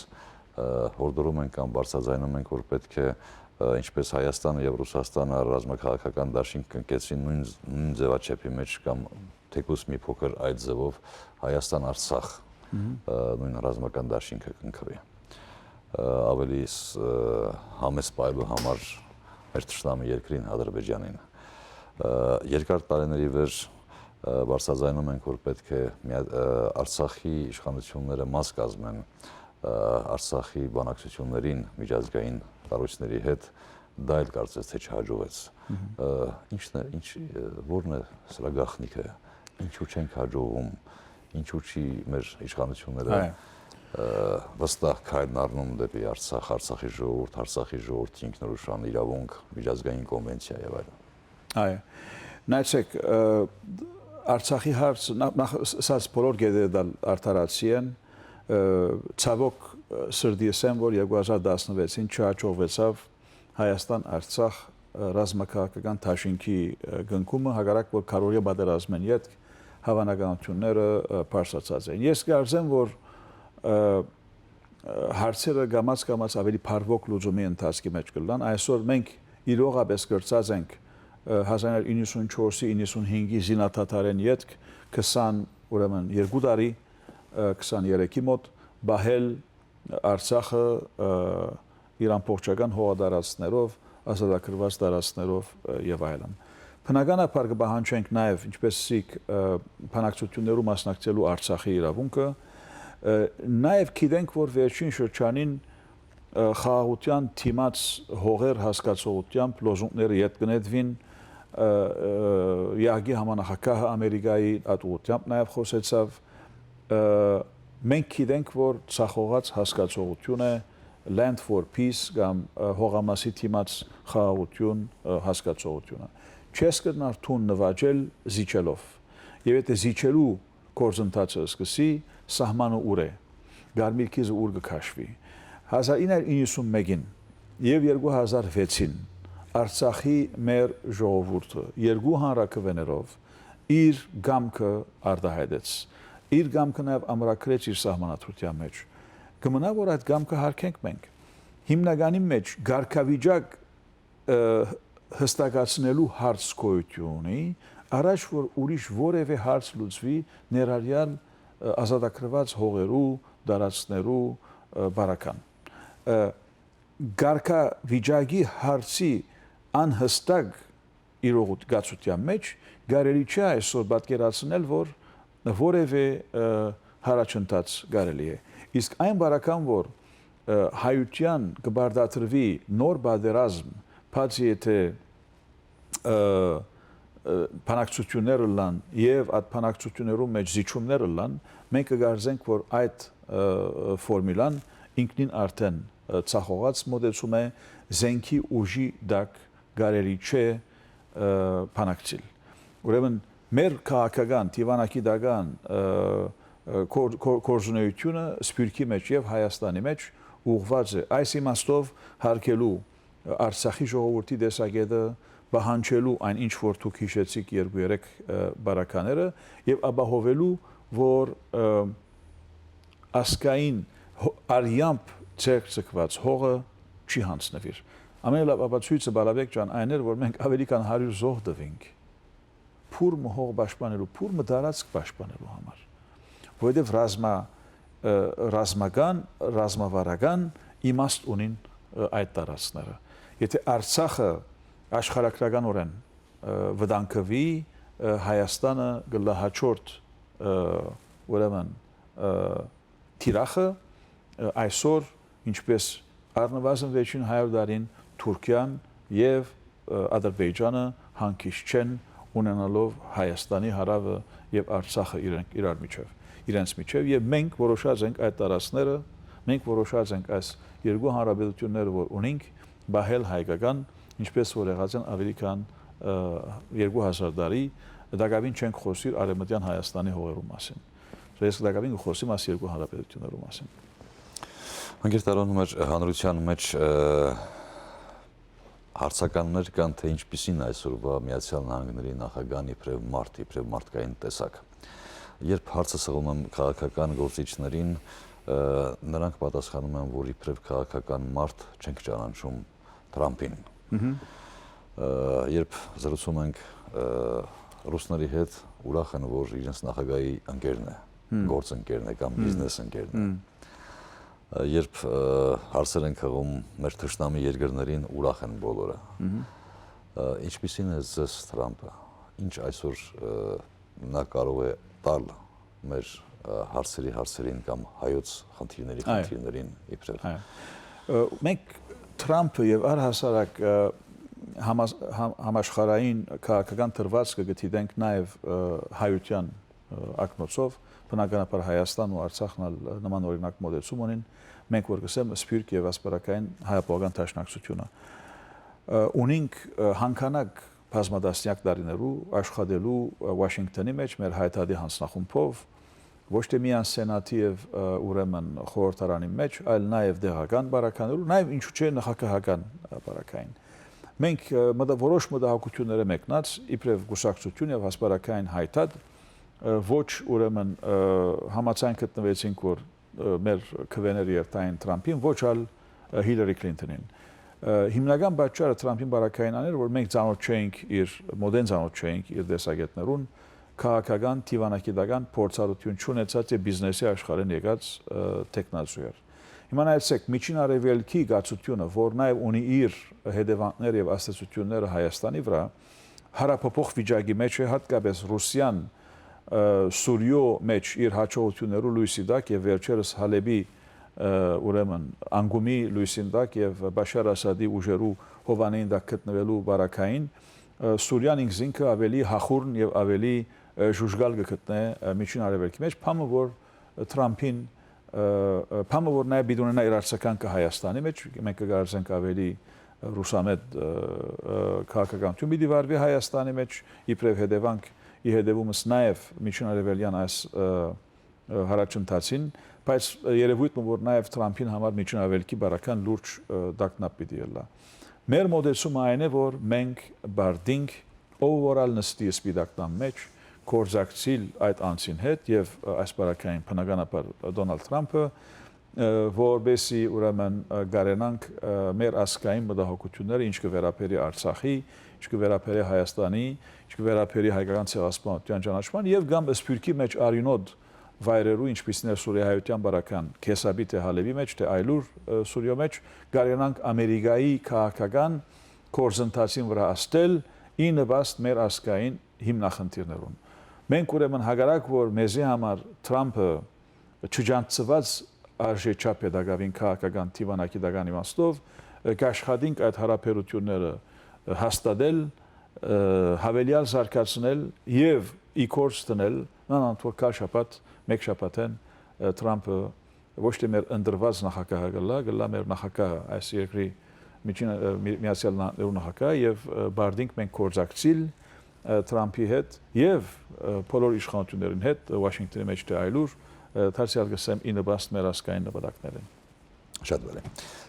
ը, հորդորում ենք կամ բարձրաձայնում ենք, որ պետք է, ը, ինչպես Հայաստանը և Ռուսաստանը ռազմաքաղաքական դաշինք կնքեցին, նույն, նույն ձևաչափի մեջ կամ թեկուզ մի փոքր այդ ձևով Հայաստան-Արցախ, Մհմ։ ը, նույն ռազմական դաշինքը կնքվի։ Ը, ավելի ս-, ը, համեստ պահելու համար մեր թշնամի երկրին, Ադրբեջանին։ Ը, երկար տարիների վեր Բարձրաձայնում ենք, որ պէտք է միա-, ը, Արցախի իշխանությունները մաս կազմեն, ը, Արցախի բանակցություններին միջազգային կառոյցների հետ, դա էլ կարծես թե չհաջողեց։ Մհմ։ Ը, ի՞նչն է, ի՞նչ, ը, ո՞րն է սրա գաղտնիքը, ինչու չենք հաջողում, ինչու չի մեր իշխանությունները, այո, ը, վստահ քայլն առնում դէպի Արցախ, Արցախի ժողովուրդ, Արցախի ժողովրդի ինքնորոշման իրավունք, միջազգային կոնվենցիա եւ այլն։ Այո։ Նայեցեք, ը, Արցախի հարցը, նախ, նախ, ս-, սա բոլոր կետերը դալ արդարացի են, ը, ցաւոք, ը, սրտի ըսեմ, որ երկու հազար տասնվեցին չհաջողվեցաւ Հայաստան-Արցախ, ը, ռազմաքաղաքական դաշինքի, ը, կնքումը, հակառակ որ քառօրեայ պատերազմէն ետք հաւանականութիւնները, ը, բարձրացած են։ Ես կարծեմ, որ, ը, ը, հարցերը կամաց-կամաց աւելի բարվոք լուծումի ընթացքի մէջ կ'ըլլան։ Այսօր մենք իրողապէս կրցած ենք, ը, հազար իննսուն չորսի, իննսուն հինգի զինադադարէն ետք քսան, ուրեմն երկու տարի, ը, քսաներեքի մօտ պահել Արցախը, ը, իր ամբողջական հողատարածքներով, ազատագրուած տարածքներով, ը, եւ այլն։ Բնականաբար կը պահանջենք նաեւ, ինչպես սիկ, ը, բանակցություններու մասնակցելու Արցախի իրավունքը, ը, նաեւ գիտենք, որ վերջին շրջանին, ը, խաղաղութեան դիմաց հողեր հասկացողութեամբ լոզունգները ետ կը նետուին, ը, ը, Իրաքի համանախագահը Ամերիկայի ատուղութեամբ նաեւ խօսեցաւ, ը, մենք գիտենք, որ ցախողած հասկացողութիւն է Land for Peace կամ, ը, հողամասի դիմաց խաղաղութիւն, ը, հասկացողութիւնը։ Չես կրնար թուն նուաճել զիջելով։ Եւ եթե զիջելու գործընթացը սկսի, սահմանը ուր է, կարմիր գիզը ուր կը քաշուի։ Հազար ինը յոթ զի իննսուն մէկին եւ երկու հազար վեցին Արցախի մեր ժողովուրդը երկու հանրաքուէներով իր կամքը արտահայտեց։ Իր կամքը նաեւ ամրագրեց իր սահմանադրութեան մէջ։ Կը մնայ, որ այդ կամքը յարգենք մենք։ Հիմնականի մէջ կարգավիճակ, ը, հստակացնելու հարց գոյություն ունի, առաջ որ ուրիշ որեւէ հարց լուծուի, ներառյալ, ը, ազատագրուած հողերու, տարածքներու, ը, բարական։ Ը, կարգավիճակի հարցի անհստակ իրողութ-, գացության մէջ կարելի չէ այսօր պատկերացնել, որ որեւէ, ը, յառաջընթաց կարելի է։ Իսկ այն բարական, որ, ը, հայութեան կը պարտադրուի նոր պատերազմ, բացի եթե, ը, ը, բանակցություններ ըլլան եւ այդ բանակցություններու մէջ զիջումներ ըլլան, մենք կկարծենք, որ այդ, ը, ֆորմուլան ինքնին արդեն, ը, ցախողած մոտեցում է, զենքի ուժի տակ կարելի չէ, ը, բանակցիլ։ Ուրեմն մեր քաղաքական, դիվանագիտական, ը, ը, կոր-, կոր-, գործունեությունը Սփիւռքի մէջ եւ Հայաստանի մէջ ուղղուած է այս իմաստով յարգելու Արցախի ժողովուրդի տեսակէտը, պահանջելու այն, ինչ որ դուք յիշեցիք երկու երեք, ը, բարակաները, եւ ապահովելու, որ, ը, ազգային հո-, արեամբ ձեռք ձգուած հողը չի յանձնուիր։ Ամենալաւ ապացոյցը, Բալաբեկ ջան, այն էր, որ մենք աւելի քան հարիւր զոհ տուինք փուռ մը հող պաշտպանելու, փուռ մը տարածք պաշտպանելու համար, որովհետեւ ռազմա-, ը, ռազմական, ռազմավարական իմաստ ունին, ը, այդ տարածքները։ Եթե Արցախը աշխարհագրականօրէն, ը, վտանգուի, ը, Հայաստանը կ'ըլլայ հաջորդ, ը, ուրեմն, ը, թիրախը, ը, այսօր, ինչպես առնվազն վերջին հարիւր տարին Թուրքիան եւ, ը, Ադրբեջանը հանգիստ չեն, ունենալով Հայաստանի հարաւը եւ Արցախը իրենք, իրար միջեւ, իրենց միջեւ, եւ մենք որոշած ենք այդ տարածքները, մենք որոշած ենք այս երկու հանրապետությունները, որ ունենք, պահել հայկական, ինչպես որ եղած են աւելի քան, ը, երկու հազար տարի, տակաւին չենք խօսիր Արեւմտեան Հայաստանի հողերու մասին։ Ես տակաւին կը խօսեմ այս երկու հանրապետություններու մասին։ Հանգերդ Արոնու մէջ, հանրութեան մէջ, ը, հարցականներ կան, թե ինչպիսին այսօրուայ Միացյալ Նահանգների նախագահն իբրեւ մարդ, իբրեւ մարդկային տեսակ։ Երբ հարցը սղում եմ քաղաքական գործիչներին, ը, նրանք պատասխանում են, որ իբրեւ քաղաքական մարդ չենք ճանաչում Թրամփին։ Մհմ։ Ը, երբ զրուցում ենք, ը, ռուսների հետ, ուրախ են, որ իրենց նախագահի ընկերն է, Հմ։ գործընկերն է կամ Հմ։ բիզնես ընկերն է։ Հմ։ Ը, երբ, ը, հարցեր են կղում մեր թշնամի երկրներին, ուրախ են բոլորը։ Մհմ։ Ը, ինչպիսին է ձեզ Թրամփը։ Ինչ այսօր, ը, նա կարող է տալ մեր, ը, հարցերի հարցերին կամ հայոց խնդիրների Այո։ խնդիրներին իբրեւ։ Այո։ Ը, մենք Թրամփը եւ առհասարակ, ը, համաս-, համ-, համաշխարհային քաղաքական դրուածքը կը դիտենք նաեւ, ը, հայութեան, ը, ակնոցով, բնականաբար Հայաստան ու Արցախն ալ, ը, նման օրինակ մոտեցում ունին, մենք որ կսեմ Սփիւռք եւ Ասպարակային Հայապողական Դաշնակցութիւնը։ Ը, ունինք, ը, հանգանակ բազմատասնեակ տարիներու աշխատելու, ը, Ուաշինկթոնի մէջ մեր հայտարարի յանձնախումբով, ոչ թե միայն Սենատի եւ, ը, ուրեմն խորհրդարանի մէջ, այլ նաեւ տեղական բարականերու, նաեւ ինչու՞ չէ նախագահական, ը, բարակային։ Մենք, ը, մտա-, որոշ մտահոգութիւնները մեկնած, իբրեւ կուսակցութիւն եւ Ասպարակային հայտարար, ը, ոչ ուրեմն, ը, համաձայն գտնուեցինք, որ, ը, մեր քուէները երթային Թրամփին, ոչ ալ, ը, Հիլարի Քլինթոնին։ Ը, հիմնական պատճառը Թրամփին բարակային աներ, որ մենք ծանոթ չէինք իր, մօտէն ծանոթ չէինք իր տեսակետներուն, քաղաքական, դիվանագիտական փորձառութիւն չունեցած եւ բիզնեսի աշխարհէն եկած, ը, թեկնածու էր։ Հիմա նայեցեք, Միջին Արեւելքի կացութիւնը, որ նաեւ ունի իր հետեւանքները եւ ազդեցութիւնները Հայաստանի վրայ, յարափոփոխ վիճակի մէջ է, յատկապես Ռուսիան, ը, Սուրիոյ մէջ իր յաջողութիւններու լոյսի տակ եւ վերջերս Հալէպի, ը, ուրեմն անկումի լոյսին տակ եւ Բաշար Ասադի ուժերու հովանին տակ գտնուելու բարակային, ը, Սուրիան ինքզինքը ավելի յախուռն եւ ավելի, ը, ժուժկալ կը գտնէ, ը, Միջին Արեւելքի մէջ, բանը որ Թրամփին, ը, ը, բանը որ նաեւ պիտի ունենայ իր արձագանքը Հայաստանի մէջ, մենք կը կարծենք ավելի ռուսամետ, ը, ը, քաղաքականութիւն պիտի վարուի Հայաստանի մէջ, իբրեւ հետեւանք, ի հետեւումս նաեւ Միջին Արեւելեան այս, ը, ը, յառաջընթացին, բայց երեւոյթ մը որ նաեւ Թրամփին համար Միջին Արեւելքի բարական լուրջ, ը, տագնապ պիտի ըլլայ։ Մեր մոտեցումը այն է, որ մենք պարտինք, ով որ ալ նստի սպիտակ տան մէջ, գործակցիլ այդ անձին հետ եւ, ը, այս բարակային բնականաբար Դոնալդ Թրամփը, ը, որպեսզի ուրեմն, ը, կարենանք, ը, մեր ազգային մտահոգութիւնները, ինչ կը վերաբերի Արցախի, ինչ կը վերաբերի Հայաստանի, ինչ կը վերաբերի հայկական ցեղասպանութեան ճանաչման եւ կամ Սփիւռքի մէջ արիւնոտ վայրերու, ինչպիսին է սուրիահայութեան բարական Քեսապի թէ Հալէպի մէջ, թէ այլուր, ը, Սուրիոյ մէջ, կարենանք Ամերիկայի քաղաքական գործընթացին վրայ ազդել ի նպաստ մեր ազգային հիմնախնդիրներուն։ Մենք ուրեմն հակառակ որ մեզի համար Թրամփը չջանցցուած արժեչափ է տակաւին քաղաքական դիվանագիտական իմաստով, ը, կաշխատինք այդ յարաբերութիւնները, ը, հաստատել, ը, յաւելեալ զարգացնել եւ ի գործ դնել, նանանդ որ գալ շաբաթ, մէկ շաբաթէն, ը, Թրամփը ոչ թե մեր ընտրուած նախագահը կ'ըլլայ, կ'ըլլայ մեր նախագահը, այս երկրի Միջին, ը, Մի-, Միացեալ Նահանգներու նախագահը եւ, ը, պարտինք մենք գործակցիլ, ը, Թրամփի հետ եւ, ը, բոլոր իշխանութիւններուն հետ, ը, Ուաշինկթոնի մէջ թէ այլուր, ը, դարձեալ կ'ըսեմ, ի նպաստ մեր ազգային նպատակներէն։ Շատ բարի։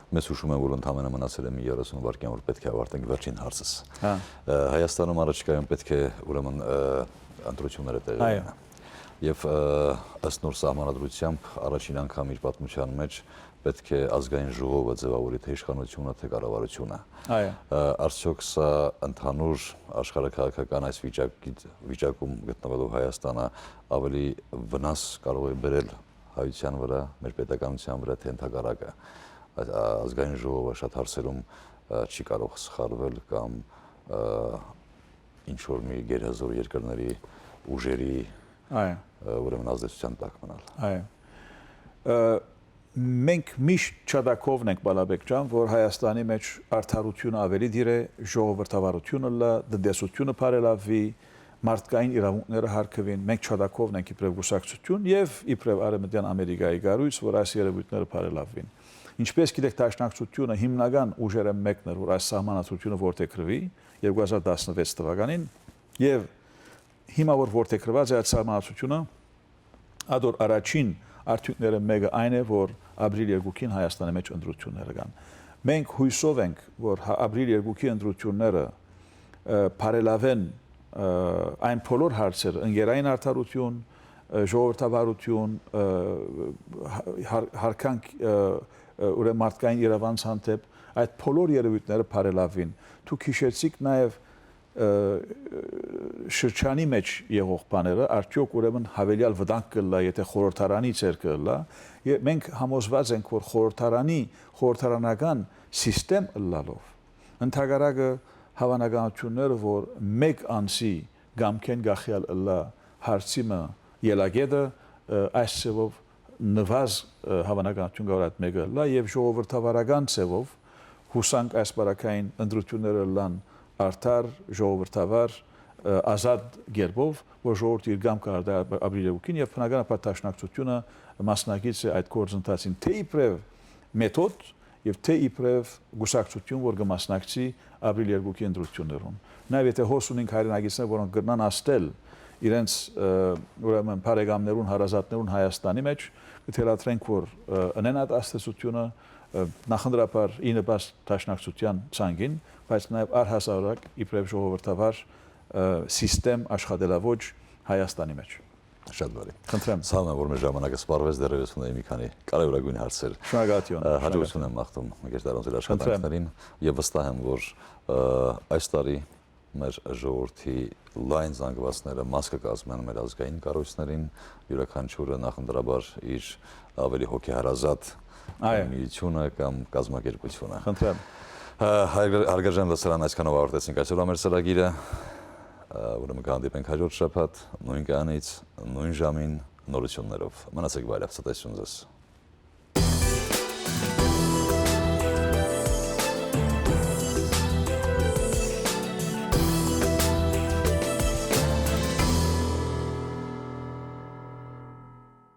Մեզ յիշում է, որ ընդամենը մնացել է մի երեսուն վայրկեան, որ պէտք է ավարտենք վերջին հարցս։ Հա։ Ը, Հայաստանում առաջիկայում պէտք է, ուրեմն, ը, ընտրութիւնները տեղի Այո։ ունենան։ Եւ, ը, ըստ նոր սահմանադրութեամբ, առաջին անգամ իր պատմութեան մէջ պէտք է ազգային ժողովը ձեւաւորի թէ իշխանութիւնը, թէ կառավարութիւնը։ Այո։ Ը, արդյոք սա ընդհանուր աշխարհաքաղաքական այս վիճակի-, վիճակում գտնվելով Հայաստանը ավելի վնաս կարող է բերել հայութեան վրայ, մեր պետականութեան վրայ, թէ ընդհակառակը։ Ա-, ա-, ազգային ժողովը շատ հարցերում, ը, չի կարող սխալվել կամ, ը, ինչ որ մի գերհզոր երկրների ուժերի, Այո։ ը, ուրեմն ազդեցության տակ մնալ։ Այո։ Ը, մենք միշտ չատակովն ենք, Բալաբեկ ջան, որ Հայաստանի մէջ արդարութիւնը ավելի դիր է, ժողովրդավարութիւնը լա, տնտեսութիւնը բարելաւի, մարդկային իրաւունքները հարգուին, մենք չատակովն ենք իբրեւ կուսակցութիւն եւ իբրեւ Արեւմտեան Ամերիկայի կառոյց, որ այս երեւոյթները բարելաւին։ Ինչպես գիտեք, Դաշնակցութիւնը հիմնական ուժերէն մեկն էր, որ այս սահմանադրութիւնը որդեգրուի երկու հազար տասնվեց թվականին, եւ հիմա որ որդեգրուած է այդ սահմանադրութիւնը, ադոր առաջին արդիւնքները մէկը այն է, որ ապրիլ երկուքին Հայաստանի մէջ ընտրութիւնները կան։ Մենք յուսով ենք, որ հա-, ապրիլ երկուքի ընտրութիւնները, ը, բարելաւեն, ը, այն բոլոր հարցերը, ընկերային արդարութիւն, ը, ժողովրդավարութիւն, ը, հա-, հար-, հարկանք, ը, ը, ուրեմն մարդկային իրաւանց հանդէպ, այդ բոլոր երեւոյթները բարելաւին։ Դուք յիշեցիք նաեւ, ը, շրջանի մէջ եղող բաները, արդյոք ուրեմն յաւելեալ վտանգ կ'ըլլայ, եթէ խորհրդարանի ձեռքը ըլլայ, եւ մենք համոզուած ենք, որ խորհրդարանի, խորհրդարանական սիստեմ ըլլալով, ընդհակառակը, հաւանականութիւնները, որ մէկ անձի կամքէն կախեալ ըլլայ Հարցի մը ելակետը, ը, այս ձեւով նվազ, ը, հավանականութիւն կա որ այդ մէկը ըլլայ եւ ժողովրդավարական ձեւով յուսանք այս պարագային ընտրութիւնները ըլլան արդար, ժողովրդավար, ը, ազատ կերպով, որ ժողովուրդը իր կամքը արտայայտի ապրիլ երկուքին եւ բնականաբար Դաշնակցութիւնը մասնակից է այդ գործընթացին, թէ իբրեւ մեթոդ եւ թէ իբրեւ կուսակցութիւն, որ կը մասնակցի ապրիլ երկուքի ընտրութիւններուն։ Նաեւ եթէ հոս ունին հայրենակիցներ, որոնք կրնան ազդել իրենց, ը, ուրեմն բարեկամներուն, հարազատներուն Հայաստանի մէջ, կը թելադրենք, որ, ը, ընեն այդ ազդեցութիւնը, ը, նախընտրաբար ի նպաստ Դաշնակցութեան ցանկին, բայց նաեւ առհասարակ իբրեւ ժողովրդավար, ը, սիստեմ, աշխատելաոճ Հայաստանի մէջ։ Շատ բարի։ Խնդրեմ։ Ցավում եմ, որ մեր ժամանակը սպառվեց, դեռեւս ունեի մի քանի կարեւորագույն հարցեր։ Շնորհակալություն, Ը, հաջողություն շնորհակալություն։ եմ մաղթում Գերտարոնց իր Խնդրեմ։ աշխատանքներին եւ վստահ եմ, որ, ը, այս տարի մեր ժողովրդի լայն զանգվածները մաս կը կազմեն մեր ազգային կառոյցներին, յուրաքանչիւրը նախընտրաբար իր ավելի հոգեհարազատ Այո։ միությունը կամ կազմակերպությունը։ Խնդրեմ։ Ը, հարգ-, հարգարժան լսարան, այսքանով ավարտեցինք այսօր մեր ծրագիրը։ Ը, ուրեմն կհանդիպենք հաջորդ շաբաթ, նոյն կայանից, նոյն ժամին, նորութիւններով։ Մնացեք բարեւ, ցտեսություն ձեզ։